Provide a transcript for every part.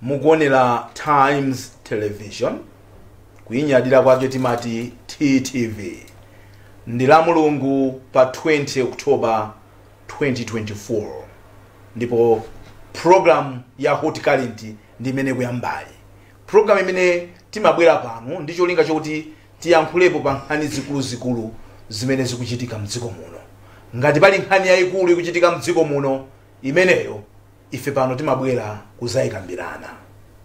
Mukuonera Times Television, kuyinyadira kwake timati TTV. Ndi la Mulungu pa 20 October 2024, ndipo program ya Hot Current ndi imene kuyambayi, program imene timabwera pano ndi cholinga chokuti tiyankhulepo pa nkhani zikuluzikulu zimene zikuchitika mdziko muno. Ngati pali nkhani yayikulu ikuchitika mdziko muno, imeneyo ife pano timabwera kuzayikambirana.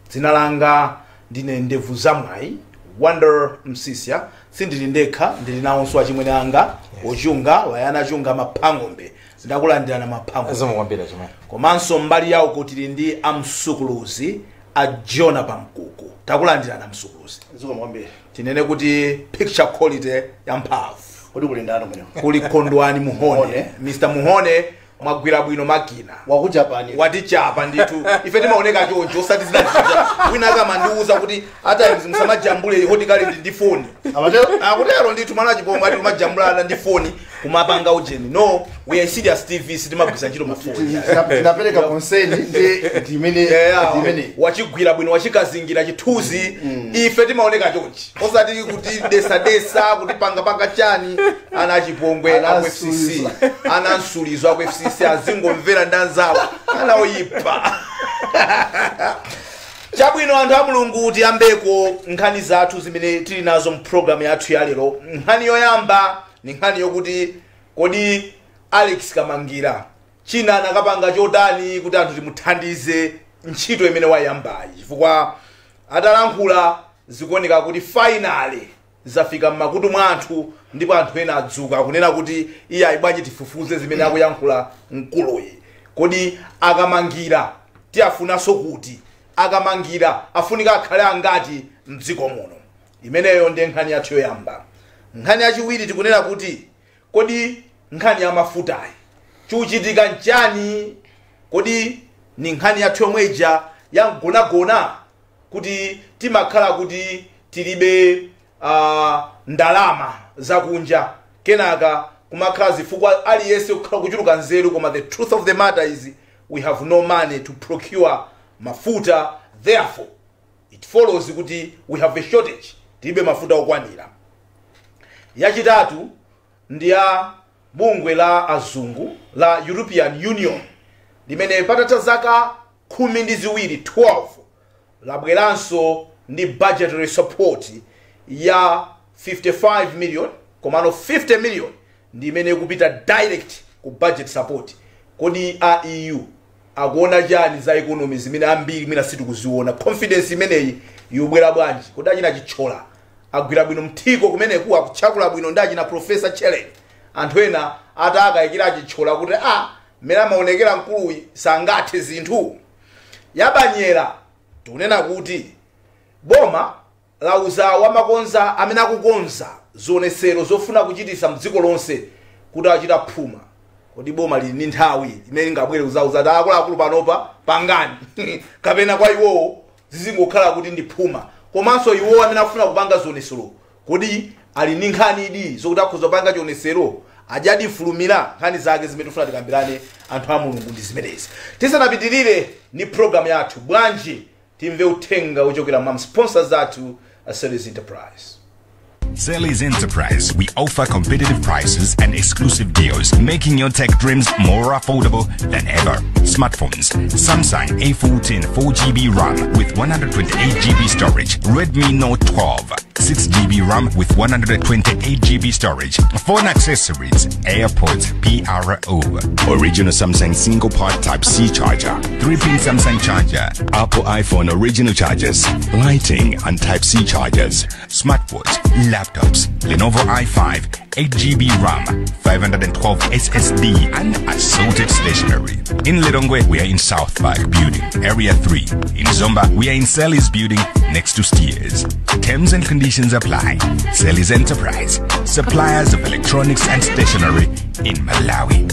Dzina langa ndine Ndevu Zamwayi Wonder Msisya. Sindili ndekha, ndili nawonso achimwene anga Ochunga Wayana Chunga Maphangombe. Ndakulandirana, Maphangombe. Zikomo kwambiri, chimene. Komanso mbali yawo tili ndi amsukuluzi a Jona Pamkuku. Takulandirana, msukuluzi. Zikomo kwambiri. Tinene kuti picture quality ya mphamvu. Kodi kuli ndani kumeneko? Kuli Kondwani Muhone. Muhone. Mr Muhone, mwagwira bwino makina. Waku Japan. Watichapa ndithu. Ife timaoneka choncho, osati zinazija. Wina akamandiuza kuti atimes musamajambule Hot Current ndi foni. Amatero? Akutero ndithu, mwana chipongwe, ati kumajambulana ndi foni kumapanga ujeni. No, we are serious TV, sitimagwisa ntchito mafoni. Tinapereka consent ndi ndimene ndimene. Wachigwira bwino, wachikazingira chithunzi. Ife timaoneka chonchi, osati kuti desadesa, kuti pangapanga chani. Ana achipongwe aku FCC. Anasulizo. Ana nsulizo aku FCC azingomvera ndi anzawo, ana oyipa. Chabwino, anthu a Mulungu, tiyambeko nkhani zathu zimene tili nazo mpulogalamu yathu ya lero. Nkhani yoyamba ni nkhani yokuti kodi Alex Kamangira china anakapanga chotani kuti anthu timuthandize ntchito imene wayambayi? Chifukwa atalankhula, zikuoneka kuti finally zafika m'makutu mwa anthu, ndipo anthu ena adzuka kunena kuti iye ayi, bwanji tifufuze zimene akuyankhula mkuluyi? Kodi Akamangira tiyafunanso kuti Akamangira afunika akhale angati mdziko muno? Imeneyo ndiye nkhani yathu yoyamba. Nkhani yachiwiri, tikunena kuti kodi nkhani ya mafutayi chikuchitika nchani? Kodi ni nkhani yathu yomweja ya mgonagona, kuti timakhala kuti tilibe ndalama zakunja, kenaka kumakhala zifukwa, aliyense kukhala kuchuluka nzeru, koma the truth of the matter is we have no money to procure mafuta, therefore it follows kuti we have a shortage, tilibe mafuta okwanira? Yachitatu ndi ya bungwe la azungu la European Union, limene patatha zaka 12, 12, labweranso ndi budgetary support ya 55 million, komano 50 million ndi imene ikupita direct ku budget support. Kodi a EU akuona chani za economy zimene ambiri mwina sitikuziona? Confidence imeneyi ikubwera bwanji? Kodi achina Chithyola agwira bwino mthiko kumeneku, akutchakula bwino ndi achina Professor Chelen? Anthu ena atakayikira aChithyola kuti a mmene amaonekera mkuluyi sangathe zinthu. Yabanyera, tikunena kuti boma lauza wamakonza amene akukonza zionesero zofuna kuchitisa mdziko lonse kuti achita phuma. Kodi boma lili ndi nthawi imene lingabwere kuzauza kuti akuluakulu panopa pangani, kapena kwa iwowo zizingokhala kuti ndi phuma? Komanso iwowo amene akufuna kupanga zionesero, kodi ali ndi nkhani idi zokuti akhoza kupanga chionesero ajadifulumira? Nkhani zake zimene tifuna tikambirane, anthu a Mulungu, ndi zimenezi. Tisanapitirire ni program yathu, bwanji timve uthenga uchokera mwa sponsors athu a Series Enterprise. Selly's Enterprise. We offer competitive prices and exclusive deals, making your tech dreams more affordable than ever. Smartphones: Samsung A14 4GB RAM with 128GB storage, Redmi Note 12 6GB RAM with 128GB storage, phone accessories, AirPods PRO, original Samsung single port Type C charger, 3-pin Samsung charger, Apple iPhone original chargers, lighting and Type C chargers, smartwatch, laptops, Lenovo i5, 8GB RAM, 512 SSD, and assorted stationery. In Lilongwe, we are in South Park Building, Area 3. In Zomba, we are in Sally's Building, next to Steers. Terms and conditions apply. Sally's Enterprise, suppliers of electronics and stationery in Malawi.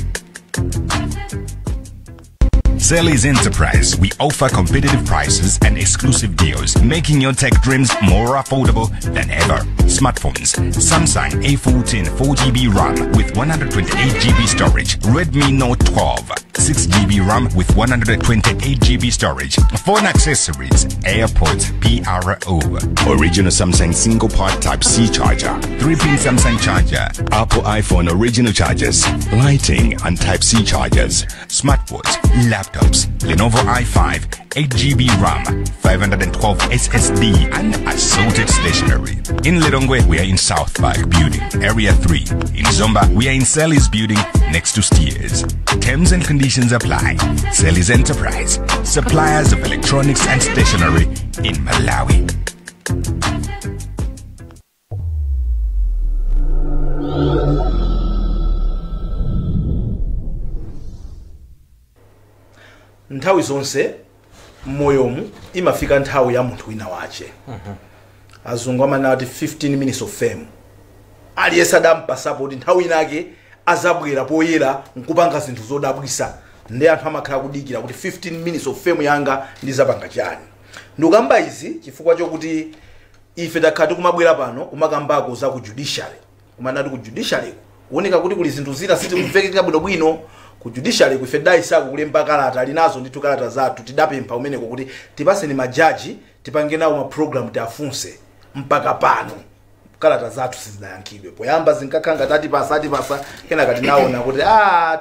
Sally's Enterprise, we offer competitive prices and exclusive deals, making your tech dreams more affordable than ever. Smartphones, Samsung A14 4GB RAM with 128GB storage, Redmi Note 12, 6GB RAM with 128GB storage, phone accessories, AirPods PRO, original Samsung single part Type C charger, 3-pin Samsung charger, Apple iPhone original chargers, lighting and Type C chargers, smartwatch, laptops, Lenovo i5, 8GB RAM, 512 SSD, and assorted stationery. In Lilongwe, we are in South Park Building, Area 3. In Zomba, we are in Sally's Building, next to Steers. Terms and conditions apply. Sally's Enterprise, suppliers of electronics and stationery in Malawi. Nthawi zonse mmoyomu imafika nthawi ya munthu wina wache. Azungu amanati 15 minutes of fame. Aliyense adampasapo kuti nthawi inake azabwera poyera nkupanga zinthu zodabwisa, ndi anthu amakhala kudikira kuti 15 minutes of fame yanga ndizapanga chani. Ndikamba izi chifukwa chokuti ife takhala tikumabwera pano kumakambako za ku judiciary, kumanati ku judiciary kuoneka kuti kuli zinthu zina sitikumvekeka bwinobwino. Ku judiciary kuife daisaku kulemba kalata alinazo ndithu kalata zathu tidapempha umeneko kuti tipaseni majaji tipange nawo ma program tiafunse. Mpaka pano kalata zathu sizidayankhidwe. Poyamba zinkakhala tatipasa atipasa, kenaka tinaona kuti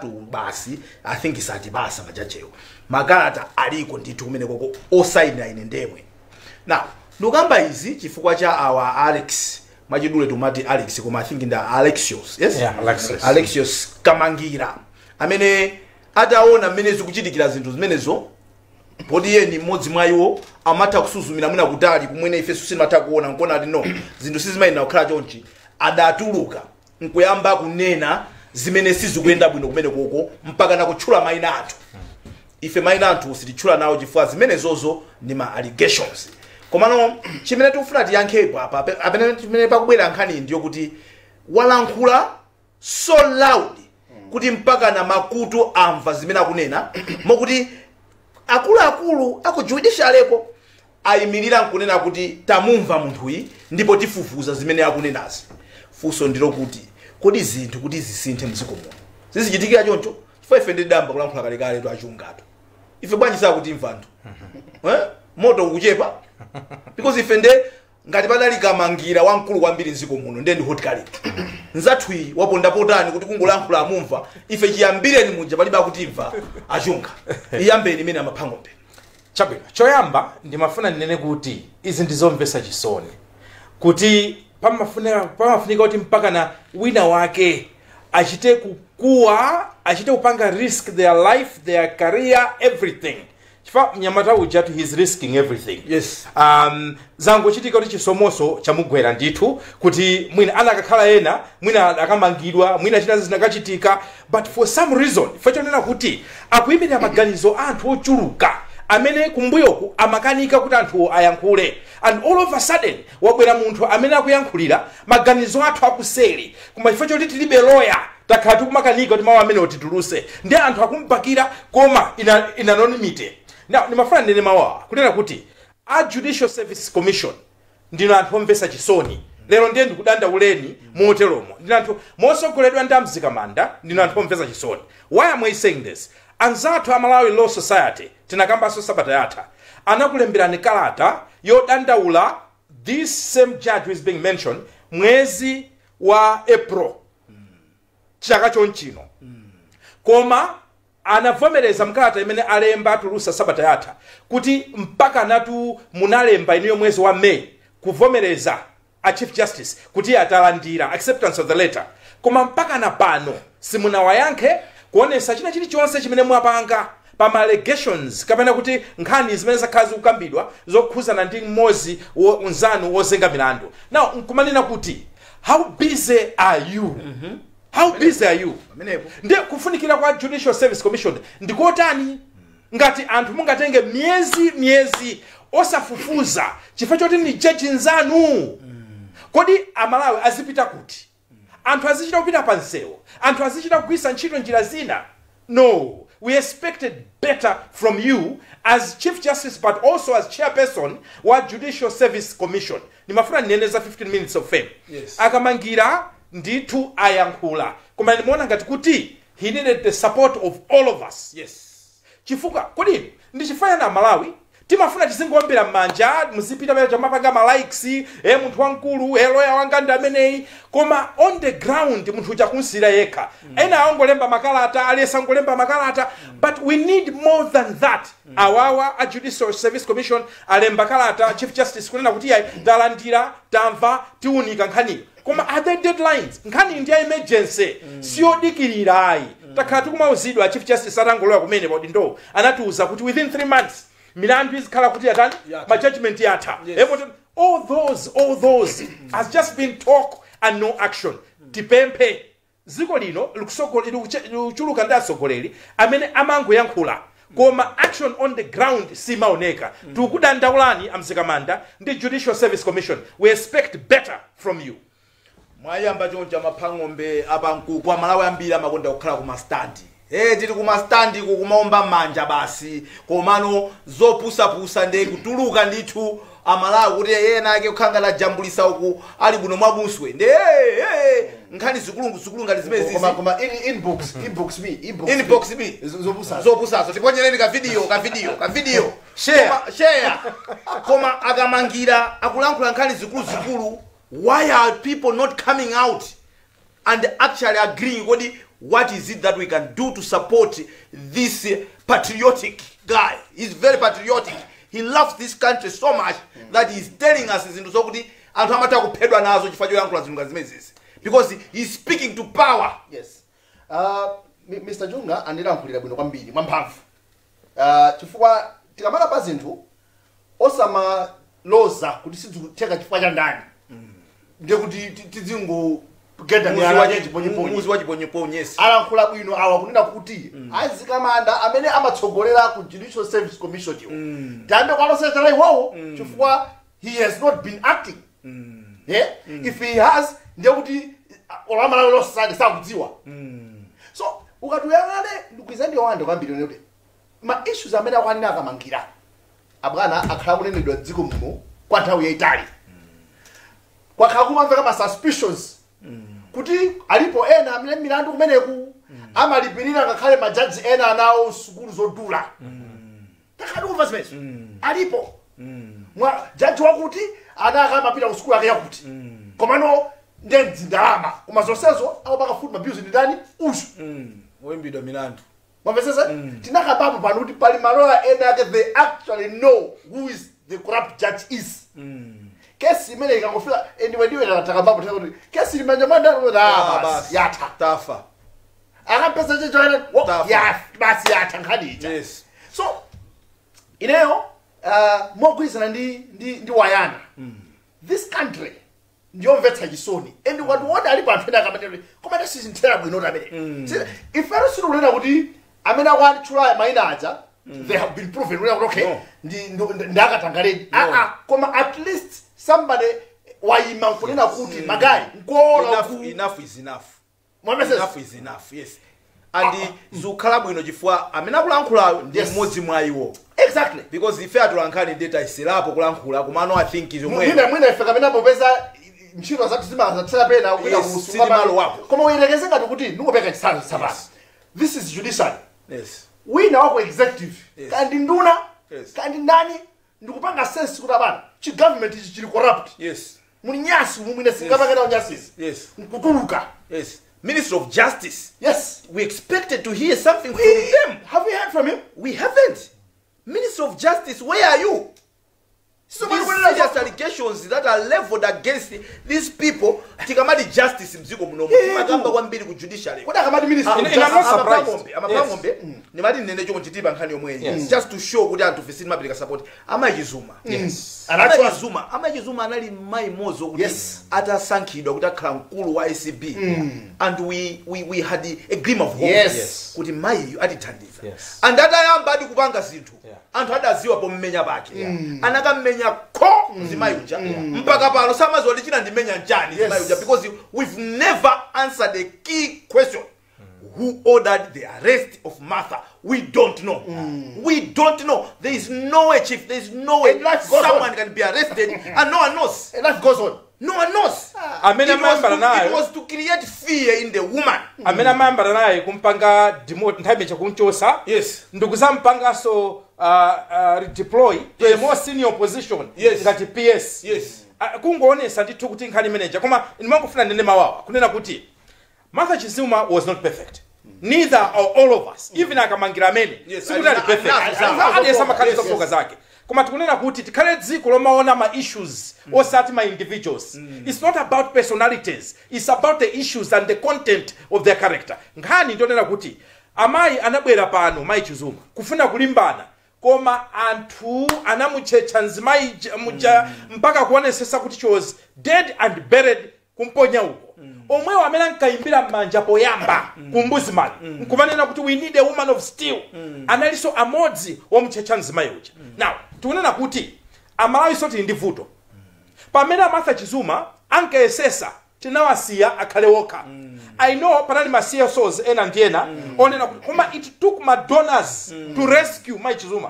tu basi I think isatipasa majajewo. Makalata aliko ndithu kumeneko osaina ine ndemwe. Now ndikamba izi chifukwa cha awa Alex, mwachidule tumati Alex koma I think nda Alexios. Yes? Yeah, Alexios. Alexios Kamangira amene ataona mmene zikuchitikira zinthu zimenezo, poti iye ndi mmodzi mwa iwo amatha kusuzumira mwina kutali kumwene ifenso simatha kuona, nkuona ati no, zinthu sizimayenda kukhala chonchi. Adatuluka nkuyamba kunena zimene sizikuyenda bwino kumene koko, mpaka nakutchula mayina anthu. Ife mayina anthu sititchula nawo chifukwa zimenezozo ndi ma allegations. Komano chimene tikufuna tiyankhepo apa, apene chimene pakubwera nkhani ndiyo kuti walankhula so loud kuti mpaka na makutu amva zimene akunena, mokuti akuluakulu aku judiciary-ko ayimirira nkunena kuti tamumva munthuyi ndipo tifufuza zimene akunenazi. Funso ndilo kuti kodi zinthu kuti zisinthe mdziko muno zizichitikira choncho? Chifukwa ife ndidamba kulankhula kalekale tu achungatu. Ife bwanji sakutimva anthu? Moto ukuchepa because ife nde ngati padali Kamangira wamkulu kwambiri mdziko muno ndiye ndi hot current. Nzathuyi waponda potani kuti kungolankhula amumva, ife chiyambireni muja palibe akutimva achunga. Iyambeni imene amaphangombe. Chabwino, choyamba ndimafuna ndinene kuti izi ndizomvetsa chisoni kuti pamafunika kuti mpaka na wina wake achite kukuwa, achite kupanga risk their life, their career, everything. Chifukwa mnyamata uja he is risking everything. Yes. Zangochitika kuti chisomoso chamugwera ndithu kuti mwina anakakhala ena, mwina akamangidwa, mwina china zinakachitika, but for some reason ife chonena kuti akuyimirira maganizo anthu ochuluka amene kumbuyoku amakanika kuti anthu ayankhule, and all of a sudden wabwera munthu amene akuyankhulira maganizo athu akuseri, koma chifukwa choti tilibe lawyer takhala tikumakanika kuti mawu amene otituluse ndi anthu akumpakira koma in anonymity. Now ndimafuna ndinene mawu awa kunena kuti a Judicial Service Commission ndino anthu omvetsa chisoni. Lero ndiye ndikudandauleni moteromo, ndino anthu mosogoledwa ndi amzikamanda, ndino anthu omvetsa chisoni. Why am I saying this? Anzathu a Malawi Law Society tinakambanso sabata yatha anakulemberani kalata yodandaula this same judge who is being mentioned mwezi wa April chaka chonchino, koma anavomereza mkalata imene alemba atulusa sabata yatha kuti mpaka natu munalemba iniyo mwezi wa May kuvomereza a Chief Justice kuti atalandira acceptance of the letter, koma mpaka na pano simunawayankhe kuonesa china chilichonse chimene mwapanga pa allegations kapena kuti nkhani zimene zakhala zikukambidwa zokhuzana ndi mmodzi unzanu wozenga milandu. Now nkumanena kuti how busy are you? How busy are you? Ndiye kufunikira kwa Judicial Service Commission ndikotani ngati anthu mungatenge miyezi osafufuza chifukwa choti ndi jaji nzanu. Kodi amalawi azipita kuti? Anthu azichita kupita pa msewu, anthu azichita kugwiritsa ntchito njira zina. No, We expected better from you as Chief Justice, but also as chairperson wa Judicial Service Commission. Nimafuna ndinene za 15 minutes of fame. Akamangira ndithu ayankhula, koma ndimaona ngati kuti he needed the support of all of us. Chifukwa kodi ndichifanya na Malawi timafuna tizingowombera m'manja, muzipita pera chamapanga ma likes, munthu wamkulu, loya wanga ndi ameneyi, koma on the ground munthu uja kunsira yekha. Ena angolemba makalata, alesa angolemba makalata, but we need more than that. Awawa a Judicial Service Commission alemba kalata Chief Justice kunena kuti yayi, talandira, tamva, tiunika nkhaniyo, koma are there deadlines? Nkhani ndi ya emergency, siyodikirira ayi. Takhala tikumauzidwa, Chief Justice atangolowa kumene paudindo anatiuza kuti within 3 months milandu izikhala kuti yatani? Yatha. Ma judgment yatha. All those has just been talk and no action. Tipemphe, dziko lino likuchuluka ndi atsogoleri amene amangoyankhula, koma action on the ground simaoneka. Tikudandaulani, amzikamanda ndi Judicial Service Commission, we expect better from you. Mwayamba choncho, amaphang'ombe apankuku. Amalawi ambiri amakonda kukhala kumastandi. Tili kumastandi kumaomba manja basi, komano zopusapusa ndi kutuluka ndithu. Amalawi kuti ena ake kukhanga la jambulisa uku ali buno mwabuswe ndi nkhani zikulungu zikulu ngati zimene zizi. Koma inbox me, inbox. Inbox me. Zopusazo. Zopusazo tiponyereni ka video, ka video, ka video. Share. Koma, share. Koma akamangira akulankhula nkhani zikulu zikulu, why are people not coming out and actually agreeing kodi what is it that we can do to support this patriotic guy? He's very patriotic. He loves this country so much that he's telling us zinthu zokuti anthu amatha kuphedwa nazo chifukwa choyankhula zinthu ngati zimenezi, because he's speaking to power. Yes, Mr Junga andilankhulira bwino kwambiri mwamphamvu, chifukwa tikamala pa zinthu osamaloza kuti sizikutheka chifukwa cha ndani, ndiye kuti tizingogenda miyala chiponyeponye. Muzi wa chiponyeponye, yes. Alankhula bwino awa kunena kuti azikamanda amene amatsogolera ku Judicial Service Commission iwo, tiyambe kwalosera iwowo, chifukwa he has not been acting. Yeah? If he has, ndiye kuti olamalawi losade sakudziwa. So ukati uyang'ane, ndikuiza ndiyowanda kwambiri kuti ma issues amene akwanena akamangira abwana akhala kunenedwa dziko muno kwa nthawi yayitali. Kwakhala kumamveka ma suspicions kuti alipo ena amene milandu kumeneku amalipirira ngakhale majaji ena anawo sukulu zodula. Takhala tikumva zimenezo, alipo mwa jaji wakuti ana akamapita ku sukulu ake yakuti, komano ndiye ndalama, koma zonsezo akupaka futi ma bills ndi ndani uyu? Woyimbidwa milandu. Mwamvesesa? Tinakabapo pano kuti pali maloya ena ake, they actually know who is the corrupt judge is. Kesi imene ikangofika, anyway, ndiwe takabapo kuti kesi limanja mwandani, Ah, basi basi. yatha. Tafa. Akapeza checho. Tafa. Ya basi, yatha nkhani ija. So ineyo, mogwirizana ndi wayana, this country ndiyomvetsa chisoni, and wationa alipo anthu ena akamatero, koma sizinthera bwino amene ifero sitikunena kuti amene akuatchula mayina aja they have been proven kunena kuti okay, No. ndi akatangaledi. No. Ah, ah, koma at least somebody wayima nkunena kuti magayi nkuola. Enough, enough is enough. Mwamvesesa? Enough is enough, yes. And zikukhala bwino chifukwa amene akulankhulayo ndi mmodzi mwa iwo. Because ife atolankhani ndi tayisirapo kulankhula, komano I think zomwe Mwina ife kapena popeza ntchito zathu zimazathera pena kwina Yes, kusuka sitimalo wapo. Koma uyelekeze ngati kuti ndingopeka chitsanzo tsapano, this is judiciary, wina wako executive, kandi nduna, kandi ndani, ndikupanga sense kuti abana chi government ichi chili corrupt, muli nyasi mumwine singapangena unyasizi, nkutuluka. Yes, Minister of Justice, we expected to hear something from them. Have we heard from him? We haven't. Minister of Justice, where are you? So These serious allegations that are leveled against these people. Tikamati justice mdziko munomu, timakamba kwambiri ku judiciary. Kodi akamati minister of In I'm not justice surprised. Amapangombe, ndimati ndinene chomwe chitipa nkhani yomweyi, just to show kuti anthu fesi timapereka support. Amachizuma, Anatchula. Amachizuma, amachizuma anali mayi mmodzi wokuti atasankhidwa kuti akhala mkulu wa ACB, and we had a glimmer of hope kuti mayiyo atithandiza. And atayamba adi kupanga zinthu, anthu adaziwa pommenya pake, anakammenya ko zimayi uja, mpaka pano samaziwa kuti china ndimenya nchani zimayi uja, because we've never answered a key question: Who ordered the arrest of Martha? We don't know. We don't know. There is no way, Chief. There is no way And life goes someone on. Can be arrested and no one knows. And life goes on. No one knows. Amene It was amayambana nayo it was to create fear in the woman. Amene amayambana naye kumpanga demote nthawi imeneyo kumchosa ndikuzampanganso redeploy to a more senior position ngati PS. Kungoonesa ndithu kuti nkhani manager, koma ndimangofuna ndinene mawawa kunena kuti Martha Chizuma was not perfect, neither are all of us, even akamangira amene sikuti ali perfect. Aliyense amakhala zofoka zake, koma tikunena kuti tikhale dziko lomaona ma issues osati ma individuals. It's not about personalities, it's about the issues and the content of their character. Nkhani ndionena kuti amayi anabwera pano, mayi Chizuma, kufuna kulimbana, koma anthu anamutchetcha mzimayi muja mpaka kuonesesa kuti she was dead and buried, kumponya uko. Omwewo amene ankayimbira m'manja poyamba ku Ombudsman nkumanena kuti we need a woman of steel analinso amodzi womutchetcha mzimayi uja. Now tikunena kuti Amalawi tili ndi vuto. Pamene a Martha Chizuma ankayesesa, tinawasiya akhale wokha. I know panali ma CSOs ena ndi ena onena kuti, koma it took ma donors to rescue mai Chizuma.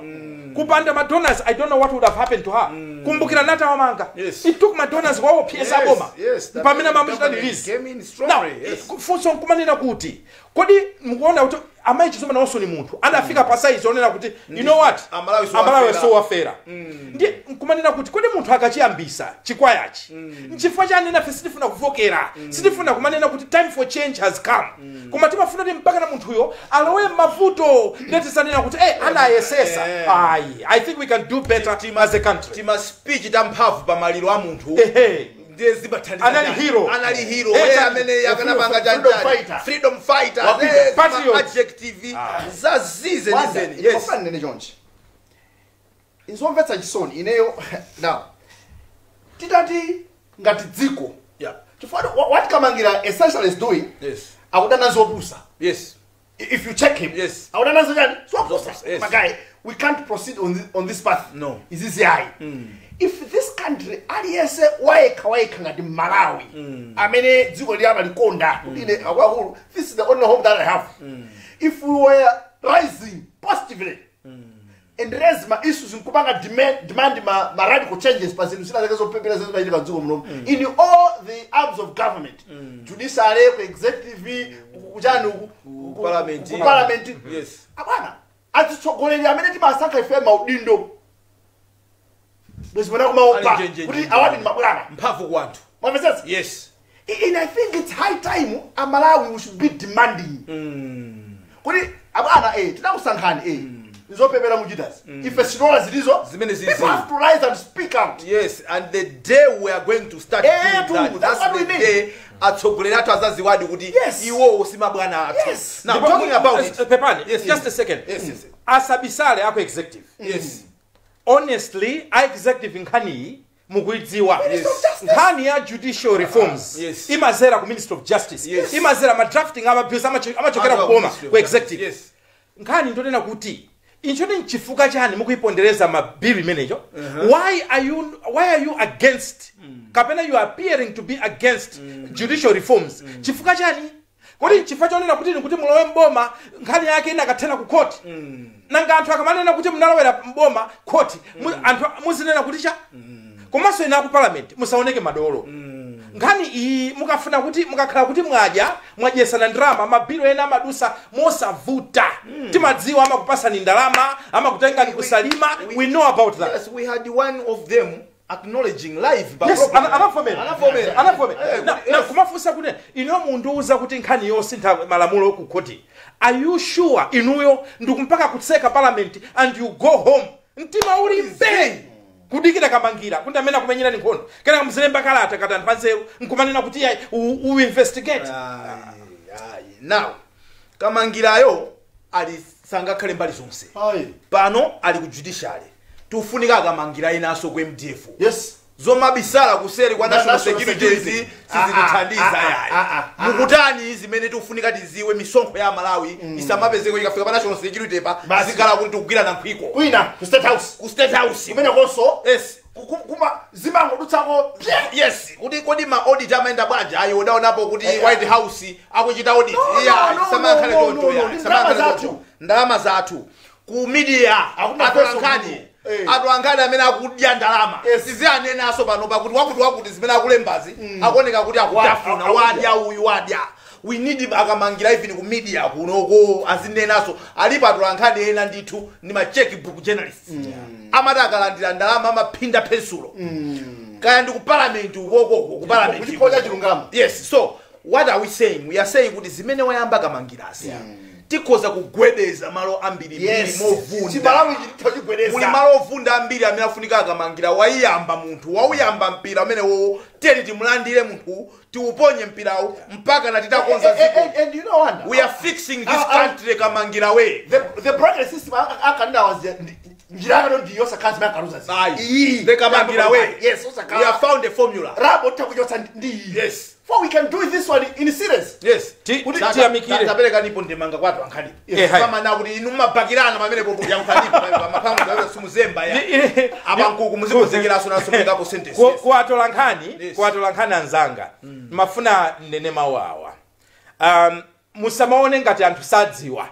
Kupanda ma donors, I don't know what would have happened to her. Kumbukira natawamanga. It took ma donors wawo PS aboma pamene amamuchita government release. came in Now strongly, yes. funso nkumanena kuti kodi mukuona kuti amayi Chizuma nawonso ni munthu adafika pa size onena kuti, you know what, Amalawi so Amalawi wafera. so wafera. Ndiye nkumanena kuti kodi munthu akachiyambisa chikwayachi, nchifukwa chani nafe sitifuna kuvokera, sitifuna kumanena kuti time for change has come, koma timafuna kuti mpaka na munthuyo alowe m'mavuto ndiye tisanena kuti anayesesa? Ayi, I think we can do better as a country. Tima speech tamphamvu pamaliro a munthu ndiye zimathandiza Anali chani? hero. Anali hero. Exactly. Amene akanapanga Freedom chanjani fighter. Freedom fighter. Wapita. Patriot. Adjective zazize Wanda, ndizeni, yes. ndimafuna ndinene chonchi, izomvetsa chisoni ineyo. Now titati ngati dziko, chifukwa what Kamangira essentially is doing, akudana zopusa. If you check him, akudana zochani? Zopusa. Magai, we can't proceed on this path. No. Izizi ayi. If this country, aliyense wayekha wayekha ngati Malawi amene dziko lili amalikonda kuti ine akuluakulu, this is the only hope that I have. If we were rising positively and raise ma issues nkupanga demand ma radical changes pa zinthu zina zake zopepera zimene zimachitika mdziko muno in all the arms of government, judiciary, ku executive, kuchani, Ku parliament. ku parliament, abwana atitsogoleri amene timasankha ife maudindo bwezimene kumaopa Ali njenje, kuti njenje. awadi ndi mabwana. Mphamvu ku anthu. Mwamvetsetsa? Yes. And I think it's high time Amalawi, we should be demanding kuti abwana, tinakusankhani, nzopepera muchitazi ife sinola zilizo. Zimene zizi. People have to rise and speak out. Yes, and the day we are going to start doing that, that's that's what the we need. day atsogoleri athu azaziwadi kuti iwowo si mabwana athu. Now Ndipo- talking about it, Pepani, just a second. Yes. Asabisale ako executive. Honestly, a executive, nkhaniyi mukuidziwa. Nkhani ya judicial reforms imazera ku Ministry of Justice, imazera ma drafting ama bills amachokera Anthu ku boma, Ministry of ku executive. Justice. Nkhani ndonena kuti inchoti nchifukwa chani mukuipondereza mabili imenecho? Why are you against, kapena you are appearing to be against judicial reforms? Chifukwa chani? Kodi chifukwa chonena kuti kuti mulowe mboma nkhani yake inakathera ku court? Nanga anthu akamanena kuti munalowera mboma court, anthu muzinena kuti cha? Komanso ina ku parliament, musaoneke madolo. Nkhani iyi mukafuna kuti mukakhala kuti mwadya mwadyesana ndalama, mabilo ena amadusa mosavuta. Timadziwa amakupasani ndalama, amakutengani kusalima. We know about that. Yes, we had one of them acknowledging live pa Yes, program. anavomera. Anavomera. Anavomera. Na kumafunsa kuti inuyo mundiuza kuti nkhani yosintha malamulo ku khoti, are you sure inuyo ndikumpaka kutseka parliament and you go home mtima uli mbe kudikira Kamangira kuti amene akumenyerani nkhondo, kenaka muzilemba kalata kati anthu anzeru nkumanena kuti yayi, u investigate? Ayi, ayi. Now Kamangirayo ali sangakhale mbali zonse. Ayi. Pano ali ku judiciary, tifunika Akamangira inanso ku MDF. Zomabisala kuseri kwa national National security security. sizitithandiza. Yayi, mukutani zimene tikufunika tiziwe? Misonkho ya Malawi isamapezeko ikafika pa national security pa Basi. zikhala kuti tikugwirana nkhwiko. Kwina ku State House. Ku State House. Kumene konso. Yes. Kuma zimangodutsako. Yes, kuti kodi ma audit amaenda bwanji? Ayi, udaonapo kuti White House akuchita audit? No, Yeah, no, no, samakhale no, choncho no, ya no, ndi samakhale ndalama choncho. zathu. Ndalama zathu ku media. Hakuna Atolankhani, pesa. Atolankhani amene akudya ndalama, sizianenaso pano pakuti wakuti wakuti zimene akulembazi akuoneka kuti akutafuna, wadya uyu, wadya. We need Akamangira even ku media kunoko azinenaso. Alipo atolankhani ena ndithu ndi ma checkbook journalists, amati akalandira ndalama amaphinda pensulo, kaya ndi ku parliament ukokoko, ku parliament. Kuchiphonya chilungamo. Yes, so what are we saying? We are saying kuti zimene wayamba Kamangirasi, tikhoza kugwedeza malo ambiri movunda. Chimalawi chitachigwedeza. Muli malo ovunda ambiri amene afunika Akamangira. Waiyamba munthu, wauyamba mpira amene wowo, tiyeni timulandire munthu, tiuponye mpirawu mpaka na titakonza dziko. And you know what? We are fixing this country Kamangira way. The bracket system akanena was njira yakano ndiyo sakhazi makaluza. Ayi. The Kamangira way. Yes. We have found a formula. Rabo takuchotsa ndi iyi. Yes. For we can do this one in series. Yes. Tiyamikire. Tapereka nipo ndemanga kwatu ankhalipo. Hai. Pamana kuti inu mumabakirana pamene popo yankhalipo maphamvu simuzemba ya abankuku muzikonzekeraso naso muyikapo sentence. Yes. Kuwatola nkhani, kuwatola nkhani anzanga, mafuna ndinene mawu awa. Musamaone ngati anthu sadziwa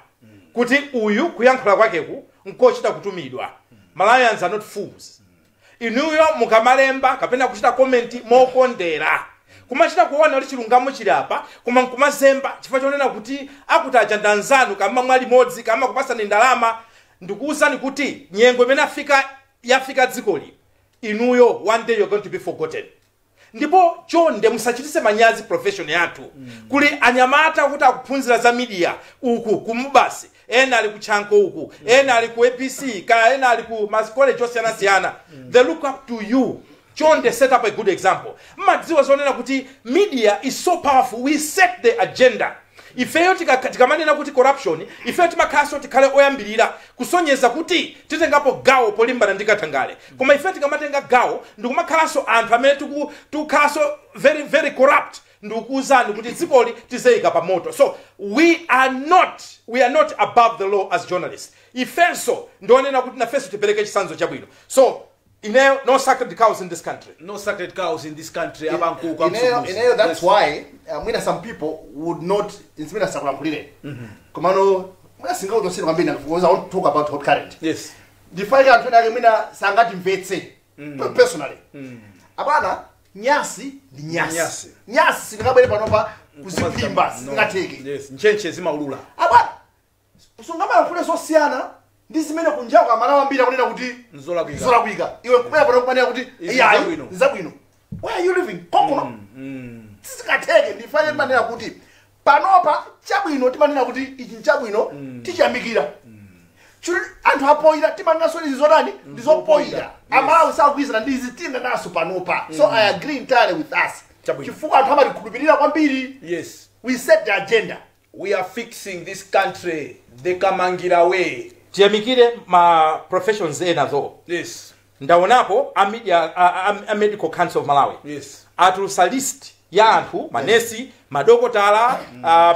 kuti uyu kuyankhula kwakeku nkochita kutumidwa. Malawians are not fools. Inuyo mukamalemba kapena kuchita comment mokondera, kumachita kuona kuti chilungamo chili apa, koma nkumazemba chifukwa chonena kuti akuti aja ndanzanu, kama mwali modzi, kama kupasani ndalama, ndikuwuzani kuti nyengo imene afika yafika dzikoli, inuyo one day you're going to be forgotten. Ndipo chonde musachitise manyazi profession yathu. Kuli anyamata kuti akuphunzira za media uku kumubasi, ena ali ku Chanko uku, ena ali ku APC, kaya ena ali ku ma college osiyanasiyana. They look up to you. Chonde set up a good example. Mmadziwa zonena kuti media is so powerful. We set the agenda. Ifeyo tikamanena kuti corruption, ifeyo timakhalanso tikhale oyambirira kusonyeza kuti titengapo gawo polimbana ndi katangale. Koma ifeyo tikamatenga gawo ndikumakhalanso anthu amene tikukhalanso very very corrupt, ndikukuwuzani kuti dzikoli tizeyika pa moto. So we are not above the law as journalists. Ifenso ndionena kuti nafenso tipereke chitsanzo chabwino. So ineyo, no sacred cows in this country. No sacred cows in this country, abankuku. Ineyo, that's why mwina some people would not insimina sakulankhulire, komano mwina singauchosera kwambiri because I want to talk about hot current. Ndifaike anthu ena ake mwina sangatimvetse personally. Abana, nyasi ndi nyasi. Nyasi. Nyasi singabwere panopa kuziphimba, singatheke. Yes, ntchentche zimaulula. Abana, sungamalankhule zosiyana ndi zimene kunjaku Amalawi ambiri akunena kuti Nzolakwika. nzolakwika. Iwe kubwera pano kumanena kuti Izi iyayi, nzabwino. nzabwino. Where are you living kokuno? Sizingatheke. Ndifanye timanena kuti panopa chabwino timanena kuti ichi nchabwino, tichiyamikira. Chuli anthu apoyira, timanenanso izi zotani, ndi zopoyira. Amalawi sakugwirizana ndi izi tiyenda naso panopa. So I agree entirely with us, Chabwino. chifukwa anthu amatikhulupirira kwambiri. We set the agenda. We are fixing this country the Kamangira way. Tiyamikire ma professions ena though. Ndaonapo a media, a Medical Council of Malawi atulusa list ya anthu, manesi, madokotala,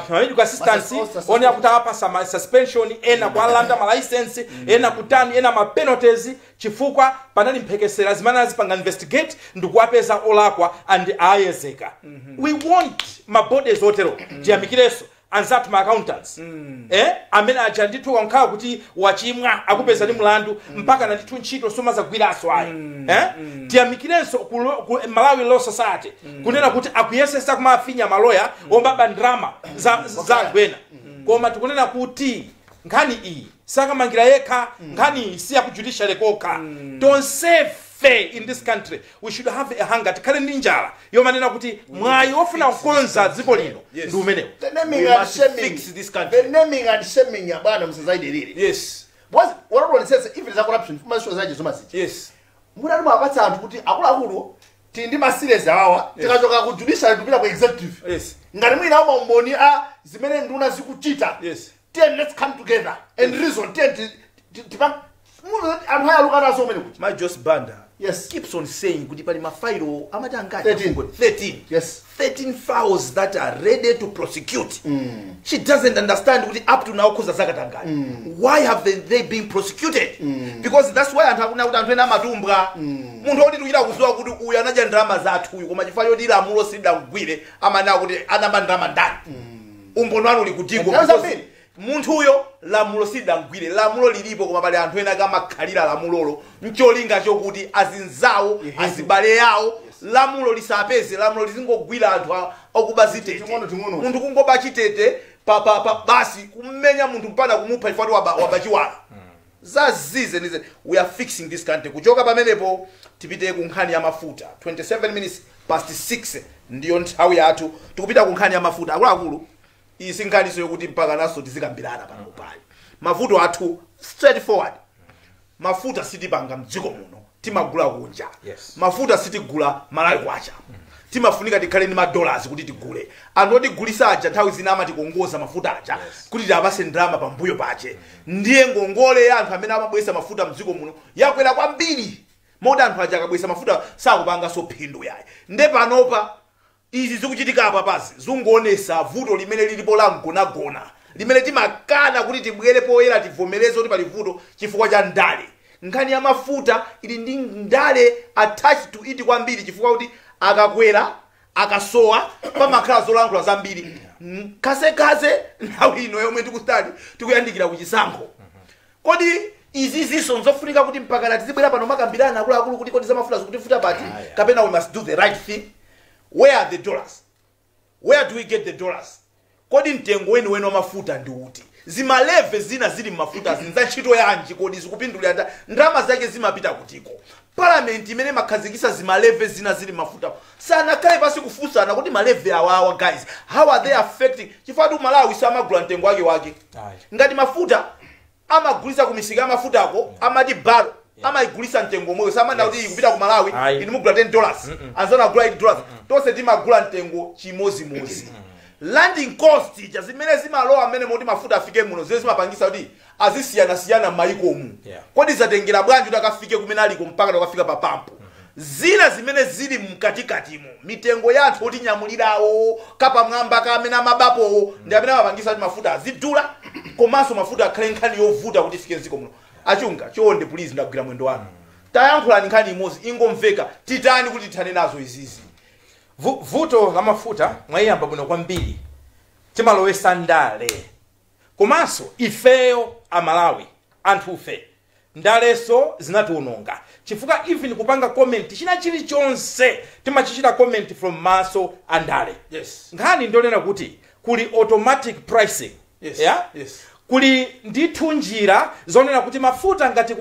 medical assistants, onena kuti awapasa ma suspension, ena kualanda ma license, ena kutani, ena ma penalties, chifukwa panali mphekesera zimene azipanga investigate ndikuwapeza olakwa and ayezeka. We want ma bodies otero. Tiyamikirenso anzathu ma accountants, amene aja ndithu kankhala kuti wachimwa, akupeza ndi mlandu, mpaka na ndithu ntchito somazagwiranso ayi, eh? Tiyamikirenso ku Malawi Law Society kunena kuti akuyesesa kumafinya maloya ombaba ndrama za anthu ena. Koma tikunena kuti nkhani iyi sakamangira yekha, nkhani iyi si yaku judiciary kokha. Tonsefe in this country, we should have a hunger, tikhale ndi njala yomanena kuti mwayi wofuna kukonza dziko lino ndi umenewu. The naming We and must shaming. fix this country. The naming and shaming ya bwana msazaidirire. Because what says even za corruption fumasho zaje zomaziji. Munali mwapatsa anthu kuti akuluakulu tili ndi ma series awawa, tikachoka ku judiciary tupita ku executive. Ngati mwina awo maumboni a zimene nduna zikuchita. Then let's come together and reason. Then Anthu ayaluka naso umene kuti. My Jos Banda keeps on saying kuti pali mafailo amati angati? 13. 13. Yes. 13 files that are ready to prosecute. She doesn't understand kuti up to now kuza zakatangani. Why have they been prosecuted? Because that's why anthu akuna kuti anthu ena amatumbwa. Munthu woti tikuchita kuziwa kuti uyu anadya ndalama zathu uyu, koma chifukwa choti lamulo silidamugwire, amanena kuti anaba ndalama ndani. Umboni wanu uli kutiko? Nthawi Because zambiri. munthuyo lamulo silidamugwire, lamulo lilipo, koma pali anthu ena kamakhalira lamulolo ncholinga chokuti azinzawo, azibale yawo, lamulo lisapeze, lamulo lizingogwira anthu okuba zitete. Ting'ono, ting'ono. Munthu kungoba chitete pa, pa, pa, basi kumenya munthu mpaka kumupha chifukwa waba chiwala. Zazize nize. We are fixing this country. Kuchoka pamenepo tipite ku nkhani ya mafuta. 27 minutes past 6 ndiyo nthawi yathu. Tikupita ku nkhani ya mafuta. Akuluakulu, iyi si nkhaniso yokuti mpaka naso tizikambirana pano pali mavuto athu. Straightforward, mafuta sitipanga mdziko muno, timagula kunja. Mafuta sitigula Malawi kwacha, timafunika tikhale ndi madollars kuti tigule. Anthu otigulisa aja nthawi zina amatikongoza mafuta aja kuti tiapase ndalama pambuyo pache. Ndiye ngongole ya anthu amene amabwesa mafuta mdziko muno yakwera kwambiri, moti anthu aja akabwesa mafuta sakupanganso phindu yayi. Nde panopa izi zikuchitika apa pasi zungoonesa vuto limene lilipo la mgonagona, limene timakana kuti tibwere poyera tivomereze kuti pali vuto chifukwa cha ndale. Nkhani ya mafuta ili ndi ndale attached to it kwambiri, chifukwa kuti akakwera, akasowa, pamakhala zolankhula zambiri. Kasekase nthawi ino yomwe tikustadi tikuyandikira kuchisankho, kodi izi zinso nzofunika kuti mpakana tizibwera pano makambirana, akuluakulu, kuti kodi zamafuta zikutifuta pati, kapena we must do the right thing? Where are the dollars? Where do we get the dollars? Kodi mtengo weniweni wa mafuta ndi uti? Zima levy zina zili mmafuta zinza ntchito yanji? Kodi zikupindulira ndalama zake zimapita kutiko? Palamenti imene makhazikisa zima levy zina zili mafuta sanakhale pasi kufunsana kuti ma levy awawa, guys, how are they affecting? Chifukwa tu Malawi samagula mtengo wake wake. Ngati mafuta amagulisa ku misika ya mafutako, amati barrel amayigulisa mtengo omweyo, samanda kuti ikupita ku Malawi inu mugula $10, anzanu agula $8, tonse timagula mtengo chimozimozi. Landing cost ija zimene zimalowa amene moti mafuta afike muno, zimene zimapangisa kuti azisiyanasiyana m'mayikomu. Kodi zatengera bwanji kuti akafike kumene aliko mpaka akafika pa pampu? Zina zimene zili mkatikatimo, mitengo ya anthu otinyamulirawo kapamwamba ka amene amabapowo ndi amene amapangisa kuti mafuta azidula, komanso mafuta akhale nkhani yovuta kuti ifike mdziko muno. Achunga, chonde, please, ndagwira mwendo wanu, tayankhulani nkhani imodzi ingomveka. Titani kuti tithane nazo izizi? Vuto la mafuta mwayiyamba bwino kwambiri. Timalowesa ndale, komanso ifeyo Amalawi, anthufe, ndaleso zinatiwononga, chifukwa even kupanga comment china chilichonse timachichita comment from maso a ndale. Nkhani ndionena kuti kuli automatic pricing. Yeah? Kuli ndithu njira zonena kuti mafuta ngati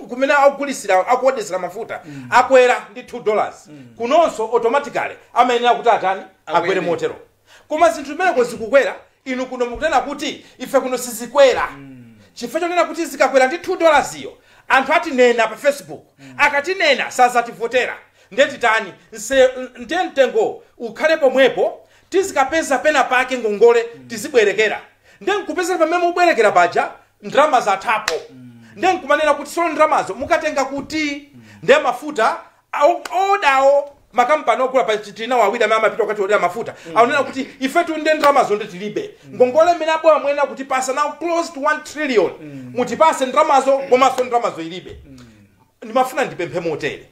kumene akugulisira, akuodesera mafuta akwera ndi $2, kunonso automatically amayenera kuti atani? Akwere. Akwere. Motero. Koma zinthu zimeneko zikukwera, inu kuno mukunena kuti ife kuno sizikwera, chifukwa chonena kuti zikakwera ndi $2 iyo, anthu atinena pa Facebook, akatinena sazativotera. Ndiye titani? Ndiye mtengo ukhale pomwepo, tizikapeza pena pake ngongole tizibwerekera. Ndiye nkupezera pamene mubwerekera paja ndalama zathapo. Ndiye nkumanena kuti solo ndalamazo mukatenga kuti? Ndiye mafuta odawo, makampani ogula pa tinawo awiri amene amapita kukatiodera mafuta akunena kuti ifetu nde ndalamazo ndi tilibe. Ngongole imene aboma muyenera kutipasa now close to 1 trillion, mutipase ndalamazo, komanso ndalamazo ilibe. Ndimafuna ndipemphe motere: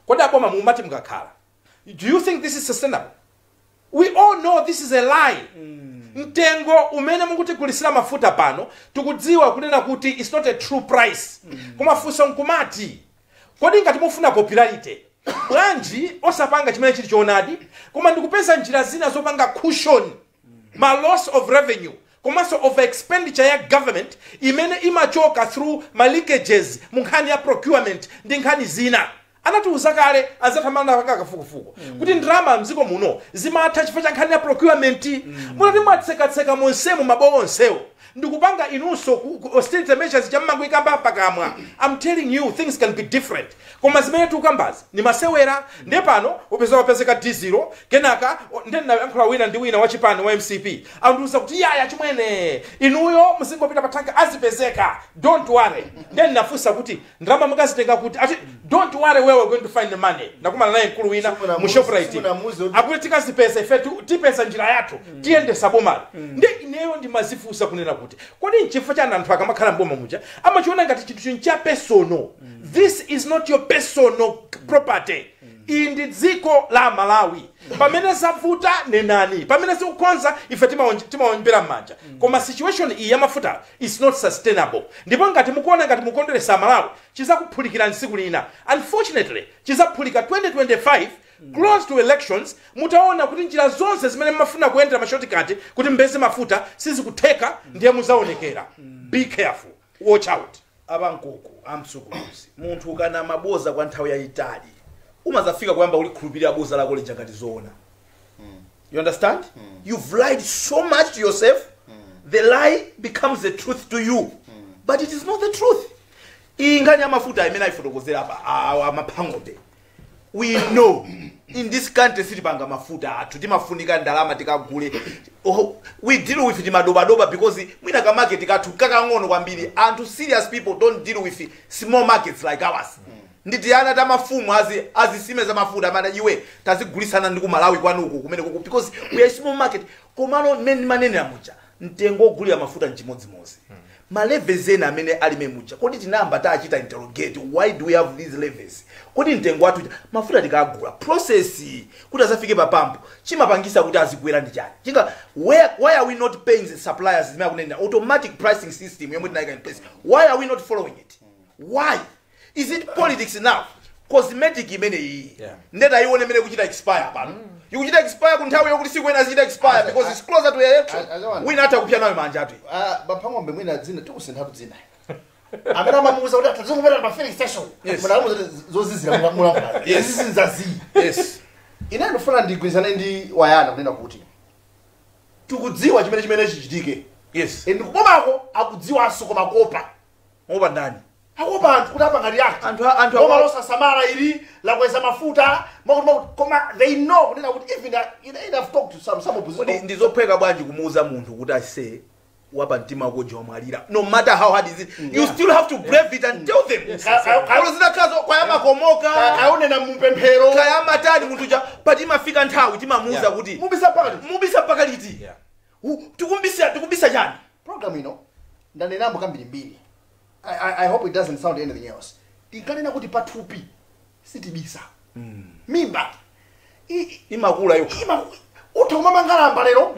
kodi aboma mumati mukakhala, do you think this is sustainable? We all know this is a lie. Mtengo umene mukutigulisira mafuta pano, tikudziwa kunena kuti it's not a true price. Koma funso nkumati, kodi ngati mufuna popularity, bwanji osapanga chimene chili choonadi, koma ndikupeza njira zina zopanga cushion ma loss of revenue komanso over expenditure ya government imene imachoka through ma leakages mu nkhani ya procurement ndi nkhani zina? Anatiuza kale anzathu amene anapanga kafukufuku kuti ndalama mdziko muno zimatha chifukwa cha nkhani ya procurement. Munati mwatsekatseka monsemu mabowo onsewo. Ndikupanga inunso austerity measures chammangoikamba pakamwa. I'm telling you, things can be different. Koma zimene tikukambazi ni masewera. Ndiye pano upeza wapezeka dizilo, kenaka ndiye ndinayankhula wina ndi wina wachipani wa MCP, andiuza kuti, "Yaya chimwene, inuyo muzingopita pa tanka, azipezeka, don't worry." Ndiye ndinafunsa kuti, "Ndalama mukazitenga kuti?" Ati, "Don't worry, where we're going to find the money." Ndakumana naye mkulu wina mu Shoprite. Akuti, "Tikazipeza ife, tipeza njira yathu, tiyendesa bomali." Ndi ineyo ndimazifunsa kunena kuti, kodi nchifukwa chani anthu akamakhala mboma muja amachiona ngati chinthu chinthu cha personal? This is not your personal property. Iyi ndi dziko la Malawi. Pamene zavuta, nenani. Pamene zikukonza, ife timaombera m'manja. Koma situation iyi yamafuta is not sustainable. Ndipo ngati mukuona ngati mukondweresa Malawi, chizakuphulikira tsiku lina. Unfortunately, chizaphulika 2025, close to elections, mutaona kuti njira zonse zimene mumafuna kuyendera, ma shortcut, kuti mbeze mafuta sizikutheka, ndiye muzaonekera. Be careful, watch out. Abankoko amtsukuluzi, munthu ukana maboza kwa nthawi yayitali, umazafika kuyamba ulikhulupirira boza lako lija ngati zoona. You understand? You've lied so much to yourself, the lie becomes the truth to you, but it is not the truth. Iyi nkhani ya mafuta imene ayifotokozera apa amaphang'ombe, we know in this country sitipanga mafuta athu, timafunika ndalama tikagule. Oh, we deal with timadobadoba because mwina ka market kathu kakang'ono kwambiri. Anthu, serious people don't deal with small markets like ours. Nditi ana tamafumu azisime za mafuta amene iwe tazigulisana ndi ku Malawi kwanuku kumene kuku, because we are a small market. Komano mmene manenera muja, mtengo ogulira mafuta nchimodzimodzi. Ma levels ena amene alime muja, kodi tinayamba tachita interrogate, why do we have these levels? Kodi mtengo wathu mafuta tikagula, process kuti azafike pa pampo, chimapangisa kuti azikwera ndi chani? Chinga why are we not paying the suppliers? Zimene akunena automatic pricing system yomwe tinayika in place, why are we not following it? Why is it politics now, cosmetic imene iyi? Ndeta ione imene kuchita expire pano, ikuchita expire ku nthawi yokuti siku ena zichita expire because it's closer to election. Wina atha kupya nayo manja atu. Baphang'ombe, mwina dzina tikusinthatu dzina. Amene amamuuza kuti atazikupita pa filling station, munamuuza kuti zozizira mulankhula zizinza. Ine ndifuna ndigwirizane ndi Wayana kunena kuti tikudziwa chimene chichitike. And kubomako akudziwanso, koma kopa. Opa ndani? Akuopa anthu kuti apanga react. Anthu Boma losasamala ili lakweza mafuta makuti makuti, koma they know kunena kuti even I've talked to some Kodi opposition. Ndizophweka bwanji kumuuza munthu kuti ase wapa mtima wako wamwalira? No matter how hard is it, you still have to brave it and tell them. Olo zitakhazo kwayamakomoka, kaonena mupemphero, kayamatani munthu cha, but imafika nthawi timamuuza kuti mubisa pakati. Mubisa mpaka liti? Tikumbisa chani? Program ino ndanenambo kambirimbiri. I hope it doesn't sound anything else. Tinkanena kuti pathupi sitibisa mimba. Imakula yo. Ima utha kumamangalamba lero,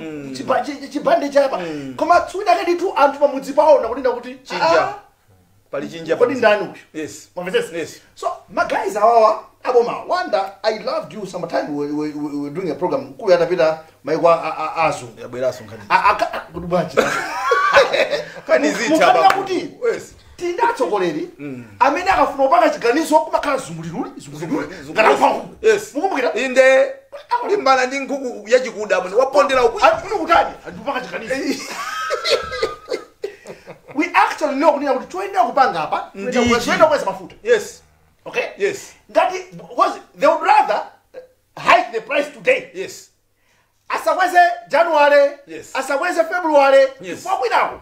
chibande chapa, koma tsuwidake ndithu anthu pamudzi paona kunena kuti Chinja. "Ah, Pali chinja." Kodi ndani uyu? Mwamvetsetsa? Yes. So ma guys awawa aboma wanda, I loved you. Sometime we were doing a program, mkulu atapita maiko azungu. Yabweraso nkhani. Kuti bwanji? Nkhani zitha. Mukanena Babu. kuti tili ndi atsogoleri amene akafuna kupanga chiganizo kumakhala zunguliruli zunguliruli ngati nkhuku. Mukumbukira? Inde, limbana ndi nkhuku yachikuda muno wapondera uku. Akufuna kutani? Andikupanga chiganizo. We actually know kunena kuti choyenera kupanga apa, Ndichi. choyenera kukweza mafuta. Okay. Ngati, because they would rather hike the price today, asakweze January, asakweze February, chifukwa kwinako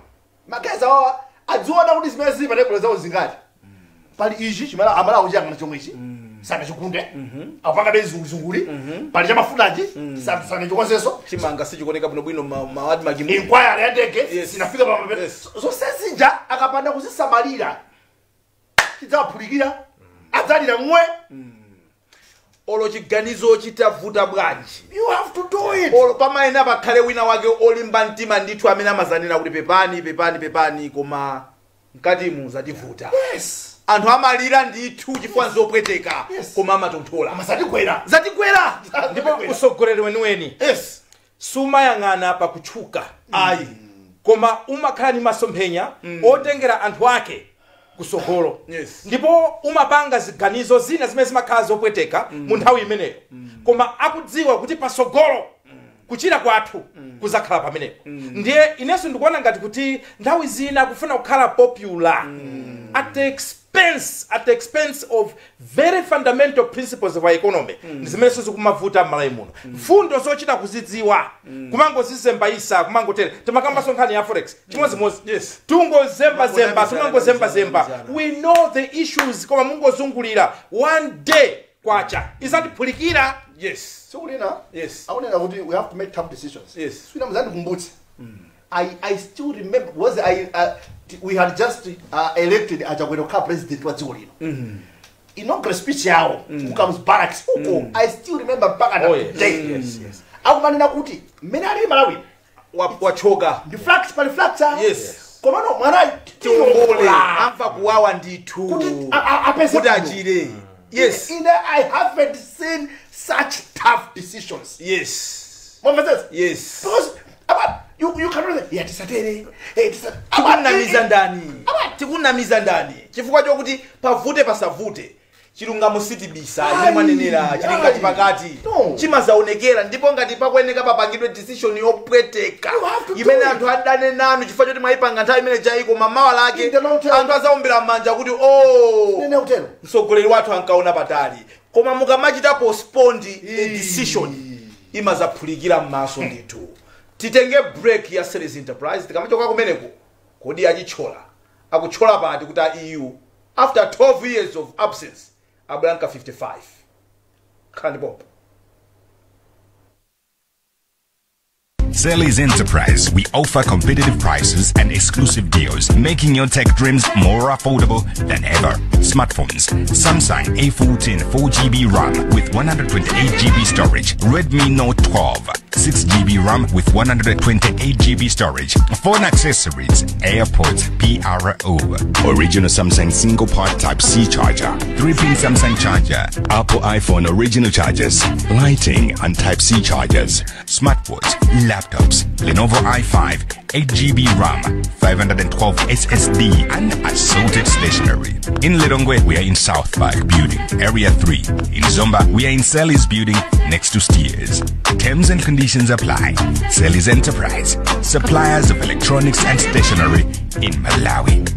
magezi awawa adziona kuti zimene zili pa tebolo zawo zingati. Pali ichi chimene amalawo chiyang'ana chomwe ichi sanachikunde, akupanga zungulizunguli. Pali chamafutachi sanachikonzenso. Chimanga sichikuoneka bwinobwino mawadi magimu. Inquiry ya ndege sinafika pa zonse zija. Akapanda kuzisamalira, chidzawaphulikira, adzalira ng'we. Olo chiganizo chitavuta bwanji, You have to do it. Olo pamaena pakhale wina wake olimba mtima ndithu amene amazanena kuti, "Pepani, pepani, pepani, koma mkatimu zativuta." Anthu amalira ndithu chifukwa nzopweteka, koma amatonthola. Amasatigwera. Zatigwera. Ndipo usogoleri weniweni sumayang'ana pakutchuka, ayi, koma umakhala ndi masomphenya otengera anthu ake kusogolo. Ndipo umapanga ziganizo zina zimene zimakhala zopweteka mu nthawi imeneyo, koma akudziwa kuti pasogolo Kuchira kwathu kuzakhala pamenepo. Ndiye inenso ndikuona ngati kuti nthawi zina kufuna kukhala popular at the expense of very fundamental principles of our economy ndi zimenenso zikumavuta m'Malawi muno. Mfundo zochita kuzidziwa, kumangozizembayisa, kumangotere. Timakambanso nkhani ya forex chimodzimodzi. Tungozembazemba, tumangozembazemba. We know the issues, koma mungozungulira. One day kwacha izatiphulikira. Sikulina akunena kuti we have to make tough decisions. Swina muzandikumbutse, I still remember was I we had just elected aChakwera kukhala president wa dziko lino. Inaugural speech yawo ku Kamuzu Barracks uko, I still remember mpaka na today. Akumanena kuti mmene alili Malawi Wachoka. Ndi flax, pali flax. Komano mwana Tiongole, amva kuwawa ndithu kuti apeze kuti bwino. Achire, yes. Ine I haven't seen such tough decisions. Mwamvetsetsa? Yes. Because about you cannot say, yeah, tisatere, hey, Tikunamiza ndani? Tikunamiza ndani? Chifukwa chokuti pavute pasavute, chilungamo sitibisa. Imene mwanenera chili ngati pakati. No. Chimazaonekera. Ndipo ngati pakuyeneka papangidwe decision yopweteka You have to do imene it. anthu adane nanu chifukwa choti mwayipanga nthawi imene jaiko, mamawa lake In the long term. anthu azaombera m'manja kuti, oh, Nene kutero. Mtsogoleri wathu ankaona patali. Koma mukamachita postpone a decision, imazaphulikira m'maso ndithu. Titenge break ya Series Enterprise. Tikamachoka kumeneko, kodi achitshola akutshola pati kuti a EU after 12 years of absence abweranka 55? Khalani pompo. Sally's Enterprise, we offer competitive prices and exclusive deals, making your tech dreams more affordable than ever. Smartphones, Samsung A14 4GB RAM with 128 GB storage, Redmi Note 12, 6 GB RAM with 128 GB storage, phone accessories, AirPods PRO, original Samsung single port Type C charger, 3-pin Samsung charger, Apple iPhone original chargers, lighting and Type C chargers, smartwatch, laptops, Lenovo i5, 8 GB RAM, 512 SSD, and assorted stationery. In Lilongwe, we are in South Park Building, Area 3. In Zomba, we are in Sally's Building, next to Steers. Terms and conditions apply. Sally's Enterprise, suppliers of electronics and stationery in Malawi.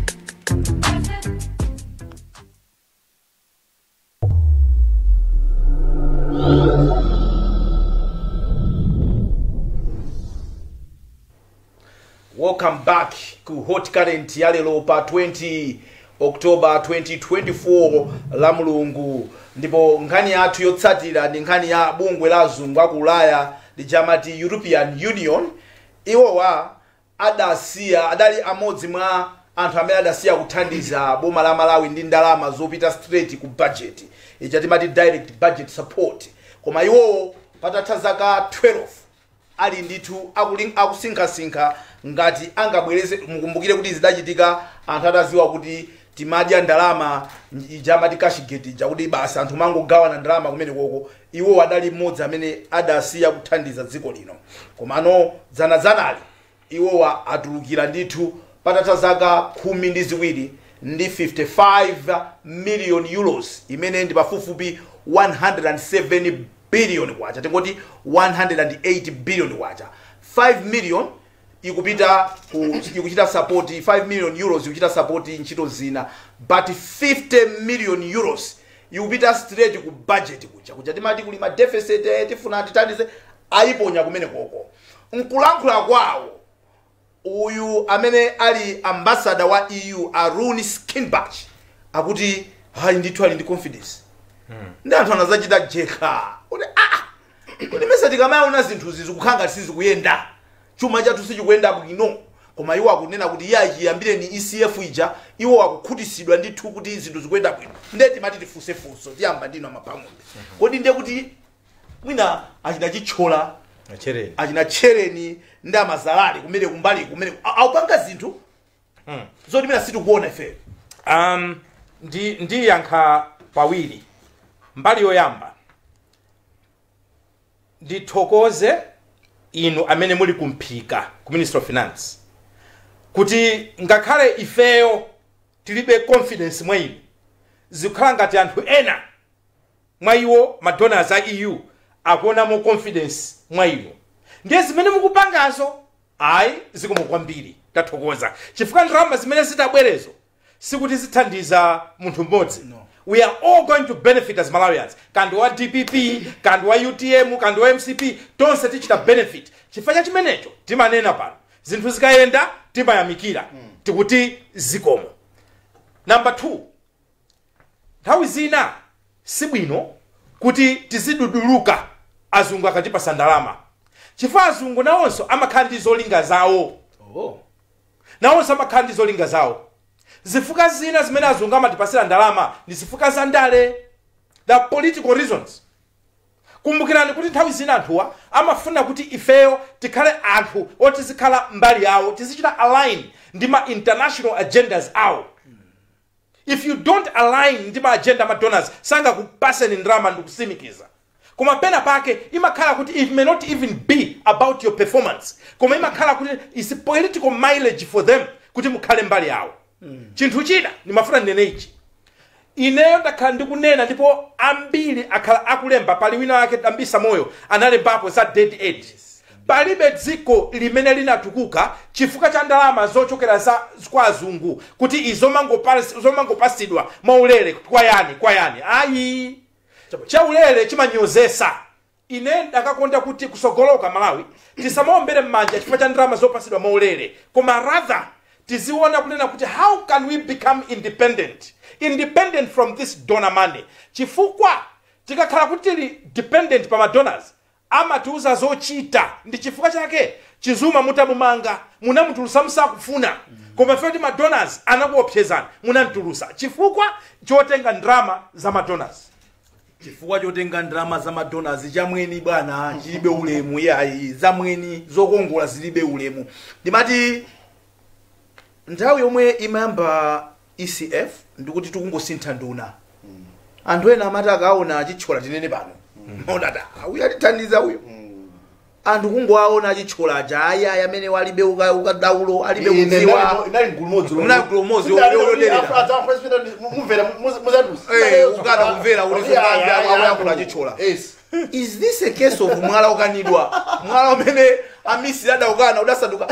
Welcome back ku Hot Current ya lero pa 20 October 2024, la Mulungu. Ndipo nkhani yathu yotsatira ndi nkhani ya bungwe la azungu aku Ulaya lijamati European Union. Iwowa adasiya, adali amodzi mwa anthu amene adasiya kuthandiza boma la Malawi ndi ndalama zopita straight ku budget, ija timati direct budget support. Koma iwowo patatha zaka 12 ali ndithu akusinkhasinkha ngati angabwereze. Mukumbukire kuti zidachitika anthu ataziwa kuti timadya ndalama ija amati cashgate ija, kuti basi anthu mangogawana ndalama kumene koko. Iwo adali mmodzi amene adasiya kuthandiza dziko lino. Komano dzanadzanali iwowa atulukira ndithu patatha zaka 12 ndi 55 million euros, imene ndi pafupifupi 107 billion kwacha, tingoti 108 billion kwacha. 5 million ikupita ku ikuchita support, 5 million euros ikuchita support ntchito zina, but 50 million euros ikupita straight ku budget kuja kuja timati kuli ma deficit, tifuna tithandize, ayiponya kumene koko. Nkulankhula kwawo, uyu amene ali ambassador wa EU, Arun Skinbach, akuti hayi ndithu ali ndi confidence. Ndi anthu anazachita jeka kuti, ah, kuti mesa tikamaona zinthuzi zikukhala ngati sizikuyenda, chuma chathu sichikuyenda bwino. Koma iwo akunena kuti iye achiyambire ni ECF ija, iwo akukhutisidwa ndithu kuti zinthu zikuyenda bwino. Ndiye timati tifunsefunso, tiyamba ndino amapang'ombe. Kodi ndiye kuti mwina achina Chithyola, Achereni, achina Tchereni ndi amazalali kumene kumbali kumene akupanga zinthu zoti mina sitikuona ifeyo? Ndiyankha pawiri. Mbali yoyamba, ndithokoze inu amene muli kumphika ku Ministry of Finance, kuti ngakhale ifeyo tilibe confidence mwa inu, zikukhala ngati anthu ena mwa iwo, ma donors a EU, akuonamo confidence mwa inu. Ndiye zimene mukupangazo, ayi, zikomo kwambiri, tathokoza, chifukwa ndalama zimene zitabwerezo sikuti zithandiza munthu mmodzi. No. We are all going to benefit as Malawians, kandi wa DPP, kandi wa UTM, kandi wa MCP, tonse tichita benefit. Chifukwa cha chimenecho timanena pano, zinthu zikayenda timayamikira, tikuti zikomo. Number 2, nthawi zina sibwino kuti tiziduduluka azungu akatipasa ndalama, chifukwa azungu nawonso amakhala ndi zolinga zawo. Nawonso amakhala ndi zolinga zawo. Zifukwa zina zimene azungu amatipasira ndalama ndi zifukwa za ndale, the political reasons. Kumbukirani kuti nthawi zina anthuwa amafuna kuti ifeyo tikhale anthu oti tizikhala mbali yawo, tizichita align ndi ma international agendas awo. If you don't align ndi ma agenda ma donors, sangakupaseni ndalama, ndikusimikiza. Koma pena pake imakhala kuti it may not even be about your performance, koma imakhala kuti is political mileage for them kuti mukhale mbali yawo. Chinthu china ndimafuna ndinene ichi: ineyo ndakhala ndikunena, ndipo ambiri akhala akulemba. Pali wina wake, Dambisa Moyo, analembapo za dead aid. Palibe dziko limene linatukuka chifukwa cha ndalama zochokera za kwa azungu, kuti izomangopasidwa mwaulere kwa yani, kwa yani, ayi. Chaulere chimanyozesa. Ine ndakakonda kuti kusogoloka Malawi tisamaombere m'manja chifukwa cha ndalama zopasidwa mwaulere, koma rather tiziona kunena kuti how can we become independent, independent from this donor money? Chifukwa tikakhala kuti tili dependent pa madonors, amatiuza zochita. Ndi chifukwa chake Chizuma mutamumanga, munamutulusa musakufuna, koma ife kuti madonors anakuopsezani, munamtulusa chifukwa chotenga ndalama za madonors. Chifukwa chotenga ndalama za madonors. Chamweni bwana chilibe ulemu, yayi. Zamweni zokongola zilibe ulemu. Ndimati nthawi yomwe imayamba ECF, ndikuti tikungosintha nduna, anthu ena amati akaona achithyola, tinene pano, maonata uyu atithandiza uyo. Anthu kungoaona achithyola aja, ayi ayi, amene walibe ukadaulo, alibe kudziwa. Inali mgulu modzi. Munali mgulu mmodzi yoderera. Mumvera muzandusa. Ukana kumvera kuti akuyankhula achithyola. Yes. Is this a case of mwala ukanidwa, mwala umene amisiri adaukana udasanduka?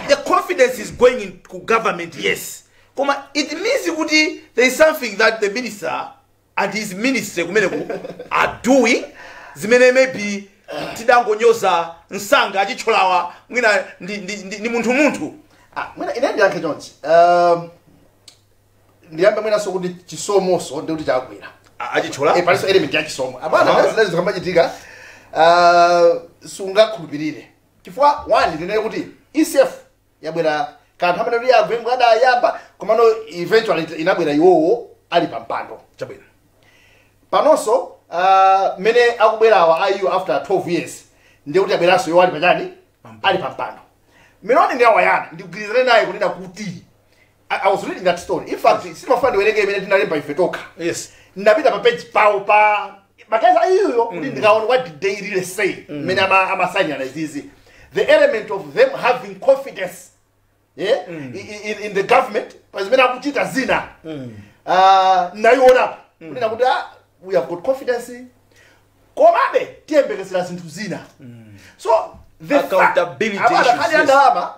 The confidence is going into government, yes, koma it means kuti there is something that the minister and his ministry kumeneku are doing, zimene maybe tidangonyoza msanga achithyolawa, mwina ndi munthu munthu. Ah, mwina ine ndiyankhe chonchi. Ndiyambe mwinaso kuti chisomoso ndikuti chagwira. Achithyola. Palinso element ya chisomo apana. Zinazi zikamachitika, sungakhulupirire, chifukwa one, ndinene kuti ECF yabwera kanthu amene kuti agwengwe adayamba, komano eventually inabwera iwowo ali pampando. Panonso mene akubwerawa IU after 12 years, ndiye kuti abweranso iwo ali pachani? Ali pampando. Miloni ndi awayana, ndikugwirizane naye kunena kuti I was reading that story. In fact, simafuna ndiwerenge imene tinalemba ife tokha. Ndapita pa page pawo pa makazi ayiyo kuti ndikaona what did they really say mmene amasayinana izizi. The element of them having confidence, yeah, in the government pa zimene akuchita zina, nayionapo kunena kuti we have got confidence, komabe tiyembekezera zinthu zina. So the Accountability issues, akhali yes. andalama,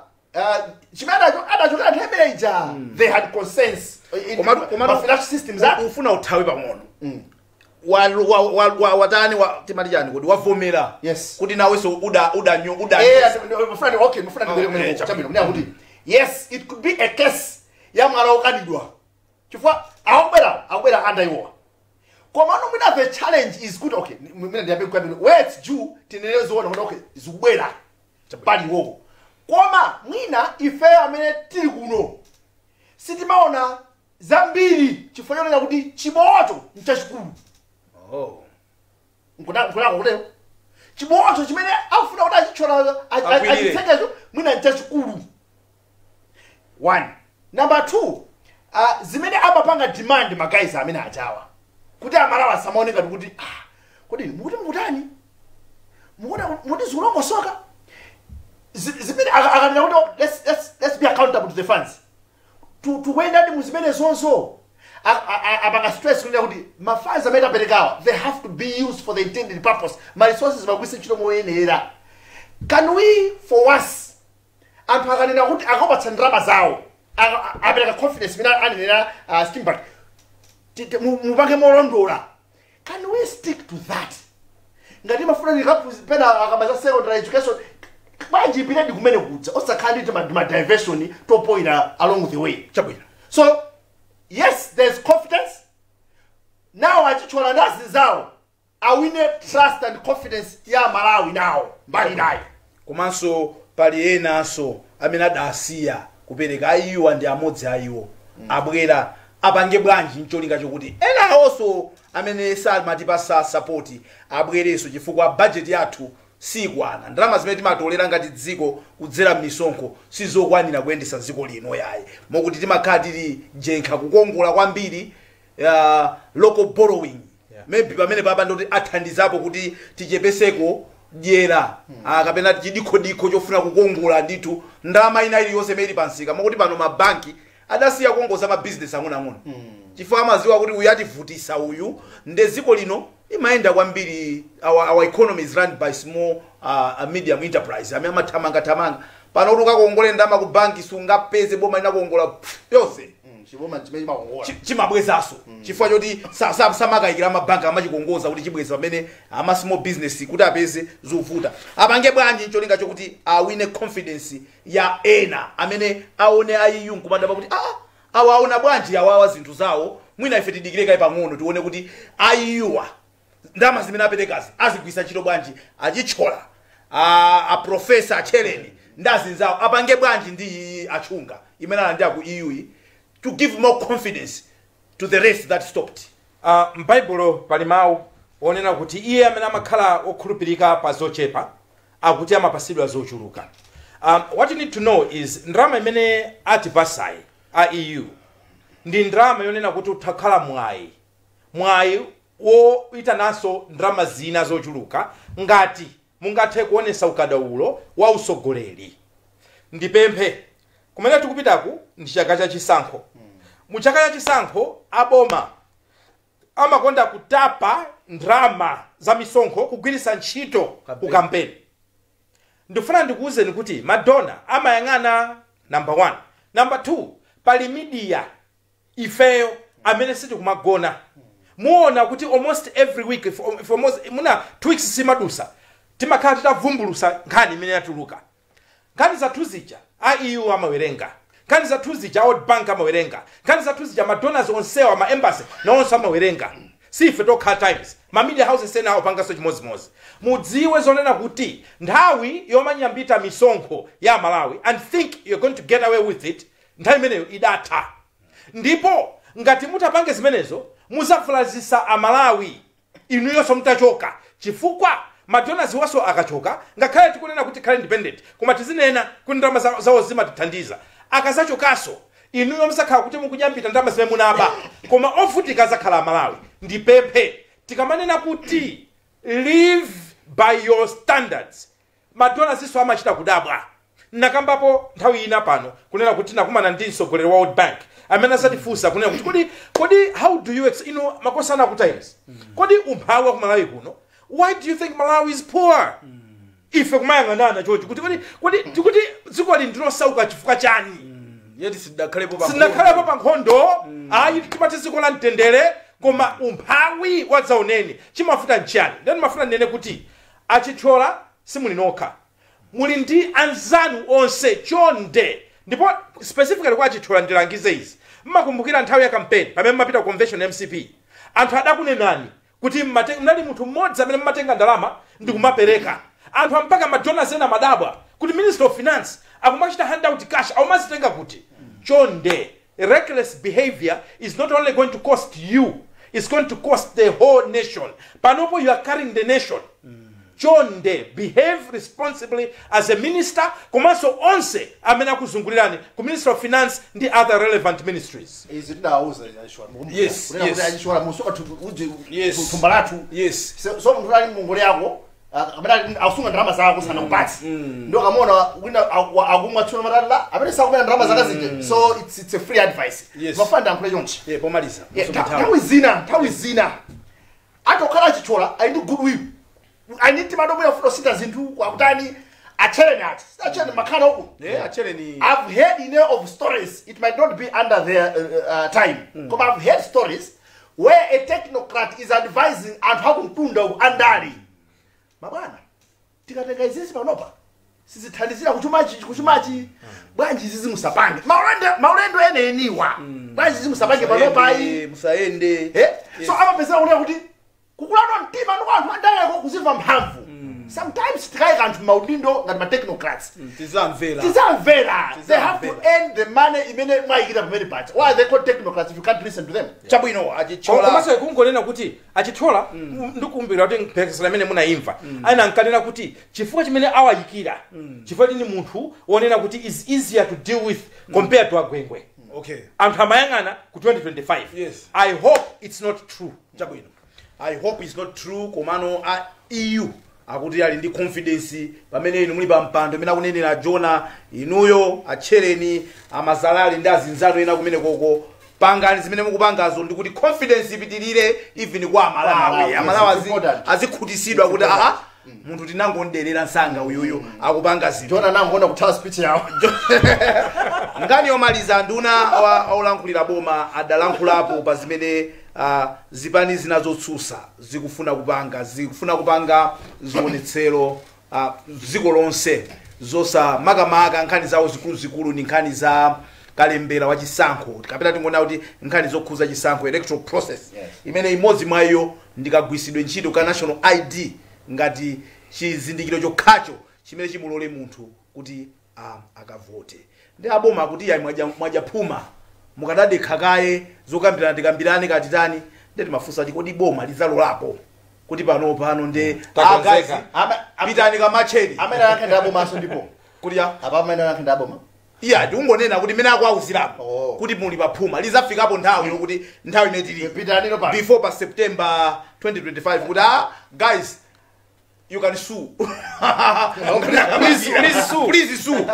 chimene adachokera nthawi imene ija, they had concerns in Komatu ma financial systems athu. Ufuna uthawi pang'ono. Watani, timati chani kuti wavomera kuti nawenso uda uda uda Mfuna, okay, mfuna ndibwere kumene chabwino kunena kuti yes, it could be a case ya mwala wokanidwa, chifukwa akubwera under iwowa. Komano mwina the challenge is kuti, okay, mwina ndiyambe kuyambira where it's due. Tinene zoona kuti okay, zikubwera pali iwowo, koma mwina ifeyo amene tili kuno sitimaona zambiri chifukwa chonena kuti chibowocho nchachikulu. Nkunako kutero chibowocho chimene akufuna kuti achithyola, Agwirire. Achitsekecho mwina nchachikulu, one. Number two, zimene amapanga demand magays amene achawa kuti Amalawi asamaoneka kuti kodi mukuti mukutani, mukuti zikulongosoka. Zimene akanena kuti, oh, let's be accountable to the funds, tikuyendadi muzimene zonso. Apanga stress kunena kuti ma funds amene aperekawa, they have to be used for the intended purpose, ma resources magwise ntchito moyenera. Can we for once, anthu akanena kuti akapatsa ndalama zawo, apereka confidence imene anenera Stimbert, mupange molondola, can we stick to that? Ngati mafuna pena akamaza secondary education, bwanji ipitedi kumene kudza, osakhala ndi ma diversion topoira along the way. Chabwino. So yes, there's confidence now. Achithyola nazi zawo awine trust and confidence ya Malawi now mbali nayo. Komanso pali enanso amene adasiya kupereka, ayiwa ndi amodzi ayiwo abwera, apange bwanji ncholinga chokuti enawonso amene samatipasa support abwerenso, chifukwa budget yathu sikwana? Ndalama zimene timatolera ngati dziko kudzera m'misonkho sizokwanira kuyendesa dziko lino yayi, mokuti timakhala tili jenkha kukongola kwambiri, local borrowing. Maybe pamene papa ndoti athandizapo kuti tichepeseko dyera kapena chidikhodikho chofuna kukongola ndithu ndalama ina iliyonse imene ili pansika, mokuti pano mabanki adasiya kukongoza mabizinesi ang'onoang'ono chifukwa amaziwa kuti uyu ativutisa uyu. Nde dziko lino imayenda kwambiri, our economy is run by small medium enterprise amene amathamangathamanga. Pano kuti ukakongole ndalama ku banki sungapeze, boma linakongola yonse. Chiboma chimene chimakongola. Chimabwezaso chifukwa choti samakayikira mabanki, amachikongoza kuti chibweza, pamene ama small business kuti apeze zovuta. Apange bwanji ncholinga chokuti awine confidence ya ena amene aone ayiyu nkumanda pakuti awa aona bwanji awawa zinthu zawo? Mwina ife tidikire kaye pang'ono, tione kuti ayiwa ndalama zimene aperekazi azigwisa ntchito bwanji. Achithyola, a professor Acheleni ndi azinzawo apange bwanji ndi achunga imene alandira ku EU to give more confidence to the rest that stopped? M'baibulo pali mawu onena kuti iye amene amakhala wokhulupirika pa zochepa akuti amapasidwa zochuluka. What you need to know is ndalama imene atipasayi a EU ndi ndalama yonena kuti utakhala mwayi woitananso ndalama zina zochuluka ngati mungathe kuonesa ukadaulo wa usogoleri. Ndipemphe, kumene tikupitaku ndi chaka cha chisankho. Mu chaka cha chisankho aboma amakonda kutapa ndalama za misonkho kugwiritsa ntchito ku kampeni. Ndifuna ndikuwuzeni kuti ma donor amayang'ana number one. Number two, pali media, ifeyo amene sitikumagona. Muona kuti almost every week, if almost, muna 2 weeks simadusa, timakhala titavumbulusa nkhani imene yatuluka. Nkhani zathu zija a EU amawerenga, nkhani zathu zija a World Bank amawerenga, nkhani zathu zija ma donors onsewa, ma embassy nawonso amawerenga. Si ife tokha, Times, ma media houses ena apanganso chimodzimodzi. Mudziwe zonena kuti nthawi yomanyambita misonkho ya Malawi and think you're going to get away with it, nthawi imeneyo idatha. Ndipo ngati mutapange zimenezo muzavulazisa Amalawi inuyonso mutachoka, chifukwa ma donors waso akachoka, ngakhale tikunena kuti khale independent, koma tizinena kuti ndalama zawo zimatithandiza, akazachokaso inuyo muzakhala kuti mukunyambita ndalama zimene munaba, koma ovutika azakhala Amalawi. Ndipemphe, tikamanena kuti live by your standards, ma donors iso amachita kudabwa. Nakambapo nthawi ina pano kunena kuti nakumana ndi mtsogoleri wa World Bank amene asatifunsa kunena kuti kodi how do you inu makosana ku Times, kodi umphawi wa ku Malawi kuno, why do you think Malawi is poor? Ife kumayang'anana chochi kuti kodi tikuti dziko li ndilosauka chifukwa chani? Yeti sidakhalepo pa Sinakhalepo pa nkhondo ayi, timati dziko la mtendere, koma umphawi wadzaoneni, chimafuta nchiyani? Then mafuna ndinene kuti Achithyola simuli nokha, muli ndi anzanu onse. Chonde, ndipo specifically kwa Achithyola ndilangize izi. Mmakumbukira nthawi ya campaign pamene mmapita ku convention MCP, anthu adakunenani kuti mnali munthu mmodzi amene mmatenga ndalama ndikumapereka. Anthu ampaka ma donors ena madabwa kuti Minister of Finance akumachita hand out cash, aumazitenga kuti? Chonde, reckless behavior is not only going to cost you, it's going to cost the whole nation. Panopo you are carrying the nation. Chonde, behave responsibly as a minister, komanso onse amene akuzungulirani ku Ministry of Finance ndi other relevant ministries. Izi tidawauza Achishwala. Yes. Achishwala musoka thumba lathu. So munthu ali ngongole yako, amene akusunga ndalama zako sanakupatse, ndo kamona wina akumwa tsono matalla amene sakumena ndalama zaka zija. So it's a free advice. Mafuna ndiyankhule chonchi. Yeah, pomaliza. Yeah, nthawi zina atokhala Achithyola ali ndi goodwill, ali ndi mtima domwe afuna kusintha zinthu, akutani, Atchereni ati atchereni makhala uku. Yeah, atchereni. I've heard of stories. It might not be under their time. Koma I've heard stories where a technocrat is advising anthu akumtunda uku andali. Mabwana, tikatenga izizi panopa sizithandizira kuchumachi bwanji izizi musapange maulendo ene eniwa bwanji izizi musapange panopa ayi musayende. So amapezera kunena kuti kukulano mtima ndi anthu andaleko kuzimva mphamvu. Sometimes tikayika anthu maudindo ngati ma technocrats, tizamvera. Tizamvera. They have to earn the money imene mwayikira pamene paja. Why are they called technocrats if you can't listen to them? Chabwino, achithyola. Komanso kungonena kuti achithyola, ndikumbira kuti mphekesera imene munayimva ayina nkanena kuti chifukwa chimene awayikira, chifukwa tini munthu wonena kuti is easier to deal with compared to agwengwe. Anthu amayang'ana ku 2025. I hope it's not true. Chabwino, I hope it's not true. Komano a EU akuti ali ndi confidence pamene inu muli pa mpando imene akunenera Jona, inuyo atchereni amazalali ndi azinzano ena kumene koko, pangani zimene mukupangazo ndikuti confidence ipitirire even kwa Amalawi. Amalawi It's important. azikhutisidwa kuti aha, munthu tinangonderera msanga uyuyu akupanga zinthu. Jona nangoona kuthawa speech yawo. Nkhani yomaliza, nduna olankhulira boma adalankhulapo pa zimene zipani zina zotsutsa zikufuna kupanga zionetsero dziko lonse zosa makamaka nkhani zawo zikuluzikulu ndi nkhani za kalembera wa chisankho, kapena tingoona kuti nkhani zokhuza chisankho, electoral process, imene imodzi mwa iyo ndikagwisidwe ntchito ka national ID ngati chizindikiro chokhacho chimene chimulole munthu kuti akavote. Ndi aboma akuti yayi, mwadya phuma, mukadadekha kaye, zokambirana tikambirane katitani. Ndeti mafunso ati kodi boma lidzalolapo kuti pano pano nde Takonzeka. Ah, guys, pitani kamacheni. Amene anankha ndi abomaso ndipo kuti ya apa amene anankha ndi aboma. Iya, ndikungonena kuti mene akuawuzirapo Oh. kuti muli paphuma, lizafikapo nthawi yokuti nthawi imene tili Pitanino pano. before pa September 2025 kuti ah, guys, you can sue. Please, please sue. Please sue.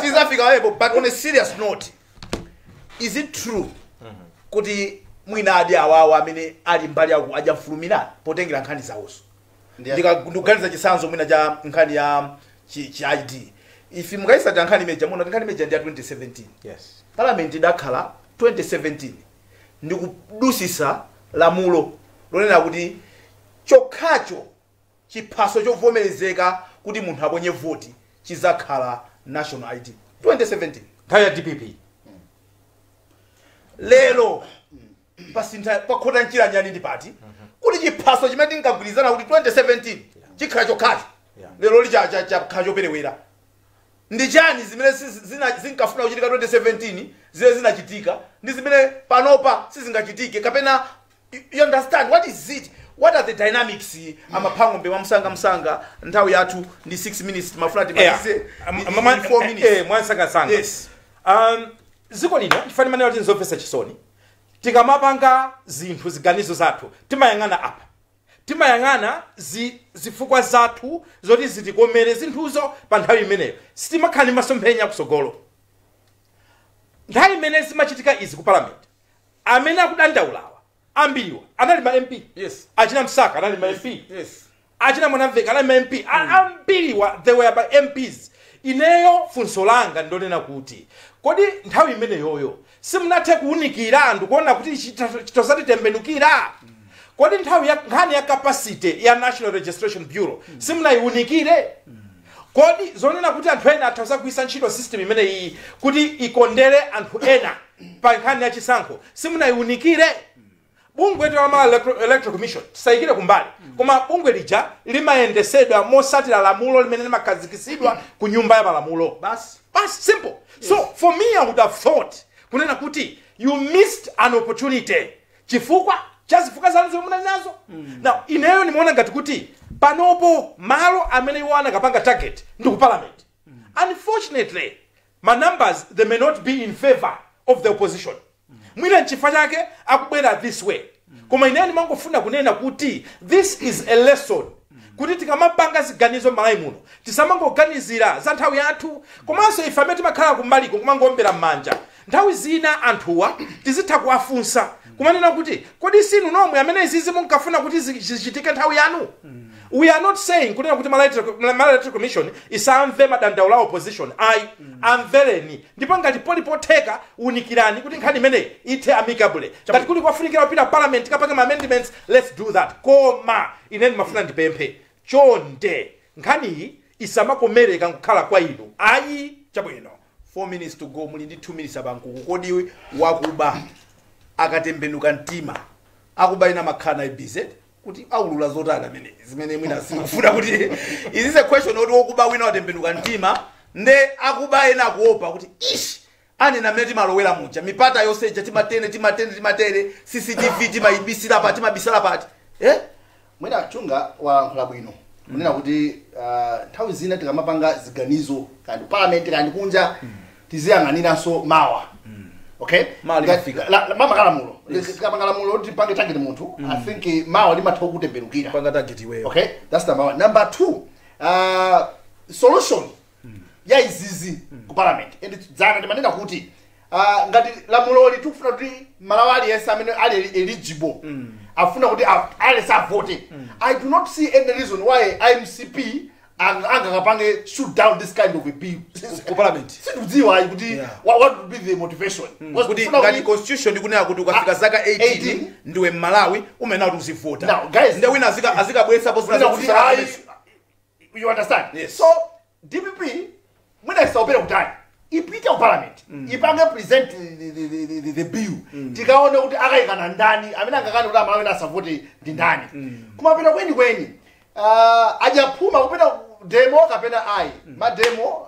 Tizafika wepo. But on a serious note, is it true kuti mwina adi awawa amene ali mbali aku ajafulumira potengera nkhani zawonso? Ndikuganiza chitsanzo mwina cha nkhani ya chi ID. If mukayisata nkhani imeja, muona nkhani imeja ndi ya 2017. Parliament idakhala 2017 ndikudusisa lamulo lonena kuti chokhacho chiphaso chovomerezeka kuti munthu aponye voti chizakhala national ID 2017. Nthawi ya DPP. Lero pasintha pakhota njira nyani ndi pati kuti chiphaso chimene tinkagwirizana kuti 2017 chikhala chokhacho, lero li chakhala choperewera. Ndi chani zimene zinkafuna kuchitika 2017 zimene zinachitika ndi zimene panopa sizingachitike? Kapena you understand, what is it? What are the dynamics? Amaphangombe mwamsangamsanga, nthawi yathu ndi 6 minutes, timafuna timalize in 4 minutes. Mwansangasanga. Yes. Dziko lino chifani manena kuti nzomvetsa chisoni, tikamapanga zinthu, ziganizo zathu timayang'ana apa, timayang'ana zifukwa zathu zoti zitikomere zinthuzo pa nthawi imeneyo. Sitimakhala ndi masomphenya kusogolo. Nthawi imene zimachitika izi ku parliament, amene akudandaulawa ambiriwa anali ma MP. Achina Msaka anali ma MP. Achina Mwanamveka anali ma MP. Ambiriwa they were by MPs. Ineyo funso langa ndonena kuti kodi nthawi imeneyoyo simunathe kuwunikira anthu kuona kuti chitosatitembenukira? Kodi nthawi ya nkhani ya capacity ya National Registration Bureau simunayiwunikire? Kodi zonena kuti anthu ena atha kugwiritsa ntchito system imeneyi kuti ikondere anthu ena pa nkhani ya chisankho simunayiwunikire? Bungwe la Malawi Electoral Commission tisayikire kumbali, koma bungwe lija limayendesedwa mosatira lamulo limene limakhazikitsidwa ku nyumba ya malamulo. Basi. Basi, simple. So for me, I would have thought kunena kuti you missed an opportunity chifukwa cha zifukwa zanu zomwe munali nazo. Now ineyo nimaona ngati kuti panopo malo amene iwo anakapanga target ndi ku parliament. Unfortunately, ma numbers, they may not be in favor of the opposition. Mwina nchifukwa chake akubwera this way. Koma ineyo ndimangofuna kunena kuti this is a lesson kuti tikamapanga ziganizo m'Malawi muno tisamangoganizira za nthawi yathu, komanso ife amene timakhala kumbaliko kumangowombera m'manja nthawi zina, anthuwa tizitha kuwafunsa kumanena kuti kodi sinu nomwe amene izizi munkafuna kuti zichitike nthawi yanu? We are not saying kunena kuti Malawi Electoral Commission isamve madandaulo a opposition, ayi. Amvereni, ndipo ngati polipotheka, unikirani kuti nkhani imeneyi ithe amicably. Ngati kuli kwafunikira kupita parliament kapange ma amendments, let's do that. Koma ine ndimafuna ndipemphe, chonde, nkhaniyi isamakomereka nkukhala kwa inu, ayi. Chabwino, 4 minutes to go, muli ndi 2 minutes abankuku. Kodi wakuba akatembenuka mtima, akuba ina makhala naye busy kuti aulula zotani amene zimene mwina sikufuna kuti, is this a question oti wokuba wina watembenuka mtima, nde akuba ena akuopa kuti ish, anena amene timalowera muja, mipata yonse ija, timatene timatene timatere, CCTV timayibisira pati, timabisala pati, eh? Mwina Chunga walankhula bwino kunena kuti nthawi zina tikamapanga ziganizo, kandi parliament kandi kunja, tiziyang'aniranso mawa, okay? Mawa limafika. Mama kalamulo, tikapanga lamulo kuti tipange target munthu, I think mawa limatha kutembenukira. Panga target iweyo. Okay, that's number one. Number two, solution ya izizi ku parliament, and dzana ndimanena kuti ngati lamuloli tikufuna kuti Malawi aliyense amene ali eligible afuna kuti aliyense avote, I do not see any reason why iMCP angakapange shoot down this kind of a bill ku parliament. Sindikudziwa ayi kuti what would be the motivation. Because kuti kufuna ngati constitution ikunena kuti ukafika zaka 18 18, ndiwe Mmalawi, umene kuti uzivota. Now, guys, nde wina azikabweretsapo zina kunena kuti zotsutsa. ayi, you understand? Yes. So DPP mwina isaopera kutali, ipite ku parliament, ipange present the bill, tikaone kuti akayikana ndani, amene angakane kuti Amalawi asavote ndi ndani. Kumapita kwenikweni, ajaphuma kupita demo kapena ayi, mademo,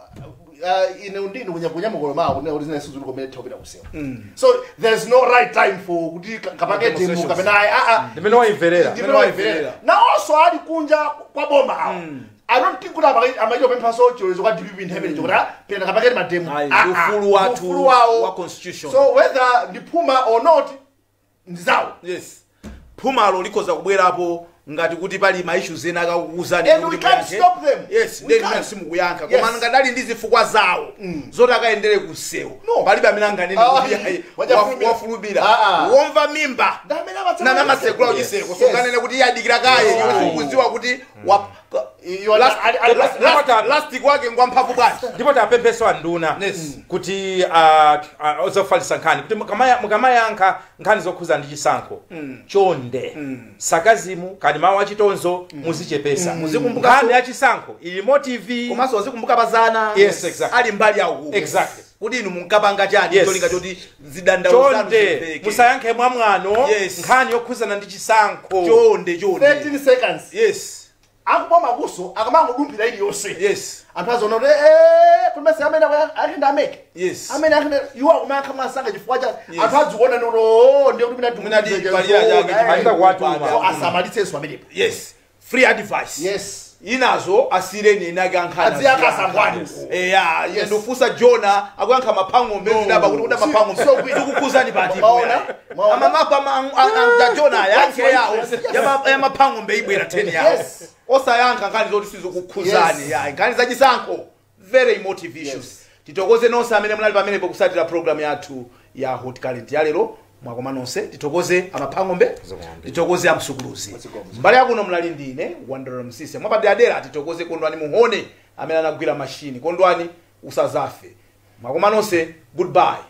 ine ndini kunyamuka mawo kunena kuti zina sizuli kumene kupita kusewa. So there's no right time for kuti kapange demo Demonstrations. kapena ayi, ah. Ndimene wayimverera. Ndimene wayimverera. Nawonso ali kunja kwa boma awo, I don't think kuti amaita kupemphaso chilolezo kwa DPP nthawi imeneyo kuti pena kapangeni mademo. Ayi, Ah, ah, ufulu wathu ufulu wawo wa constitution. So whether ndiphuma or not, ndizawo. Yes, phumalo likhoza kubwerapo ngati kuti pali ma issues ena akakukuuzani And we kuti can't muyankhe. stop them. Yes. We Then can't. simukuyankha. Koma ngadali ndi zifukwa zawo zoti akayendere kusewu, No. palibe amene anganene kuti ayi, Wajafulumira. wafulumira. Ah, ah. Womva mimba Ndamene nana amatsekula kuchiseko, so nganene kuti iye adikira kaye, iwe sikudziwa kuti last wake ngwamphamvu bwanji. Ndipo tapempheso anduna kuti ozofalitsa nkhani kuti mukamayankha nkhani zokhuza ndi chisankho, chonde, sarcasm kani mawu achitonzo muzichepesa. Muzikumbuka Nkhani ya chisankho ili motive. Komanso wazikumbuka pazana Yes, exactly. ali mbali yawo kuti inu munkapanga chani, cholinga choti zidandaulo zanu Chonde, zimveke. musayankhe mwamwano nkhani yokhuzana ndi chisankho. Chonde, chonde. 13 seconds. Akuboma kuso akamangodumbira iliyonse, anthu azoona kuti kumese amene akenda ameke amene akenda iwo akumayankha mwasanga chifukwa cha anthu adziona nono, ndiye kuti Mwina di palira chake. Achita kuwatuma. So asamalitsenso amenepo. Yes, free advice. Inazo asireni inake ankhani. Adziyankha asangwani. Eya, ine ndikufunsa Jona akuyankha maphang'ombe, zidaba kuti kuda maphang'ombe So bwino. zikukhuzani pati? Mwaona? Mwaona? Amamapa a Jona ayankhe yawo ya maphang'ombe, ibwera 10 yawo. Osayankha nkhani zoti sizikukhuzani. Ya nkhani zachisankho, very emotive issues. Titokoze nonse amene munali pamenepo kusatira program yathu ya Hot Current ya lero. Mwakoma nonse. Titokoze amaphang'ombe, titokoze amsukuluzi. Mbali yakuno mlali ndine Wandera Msise. Mwapaderadera titokoze Kondwani Muhone amene anagwira mashini. Kondwani, usazafe. Mwakoma nonse, goodbye.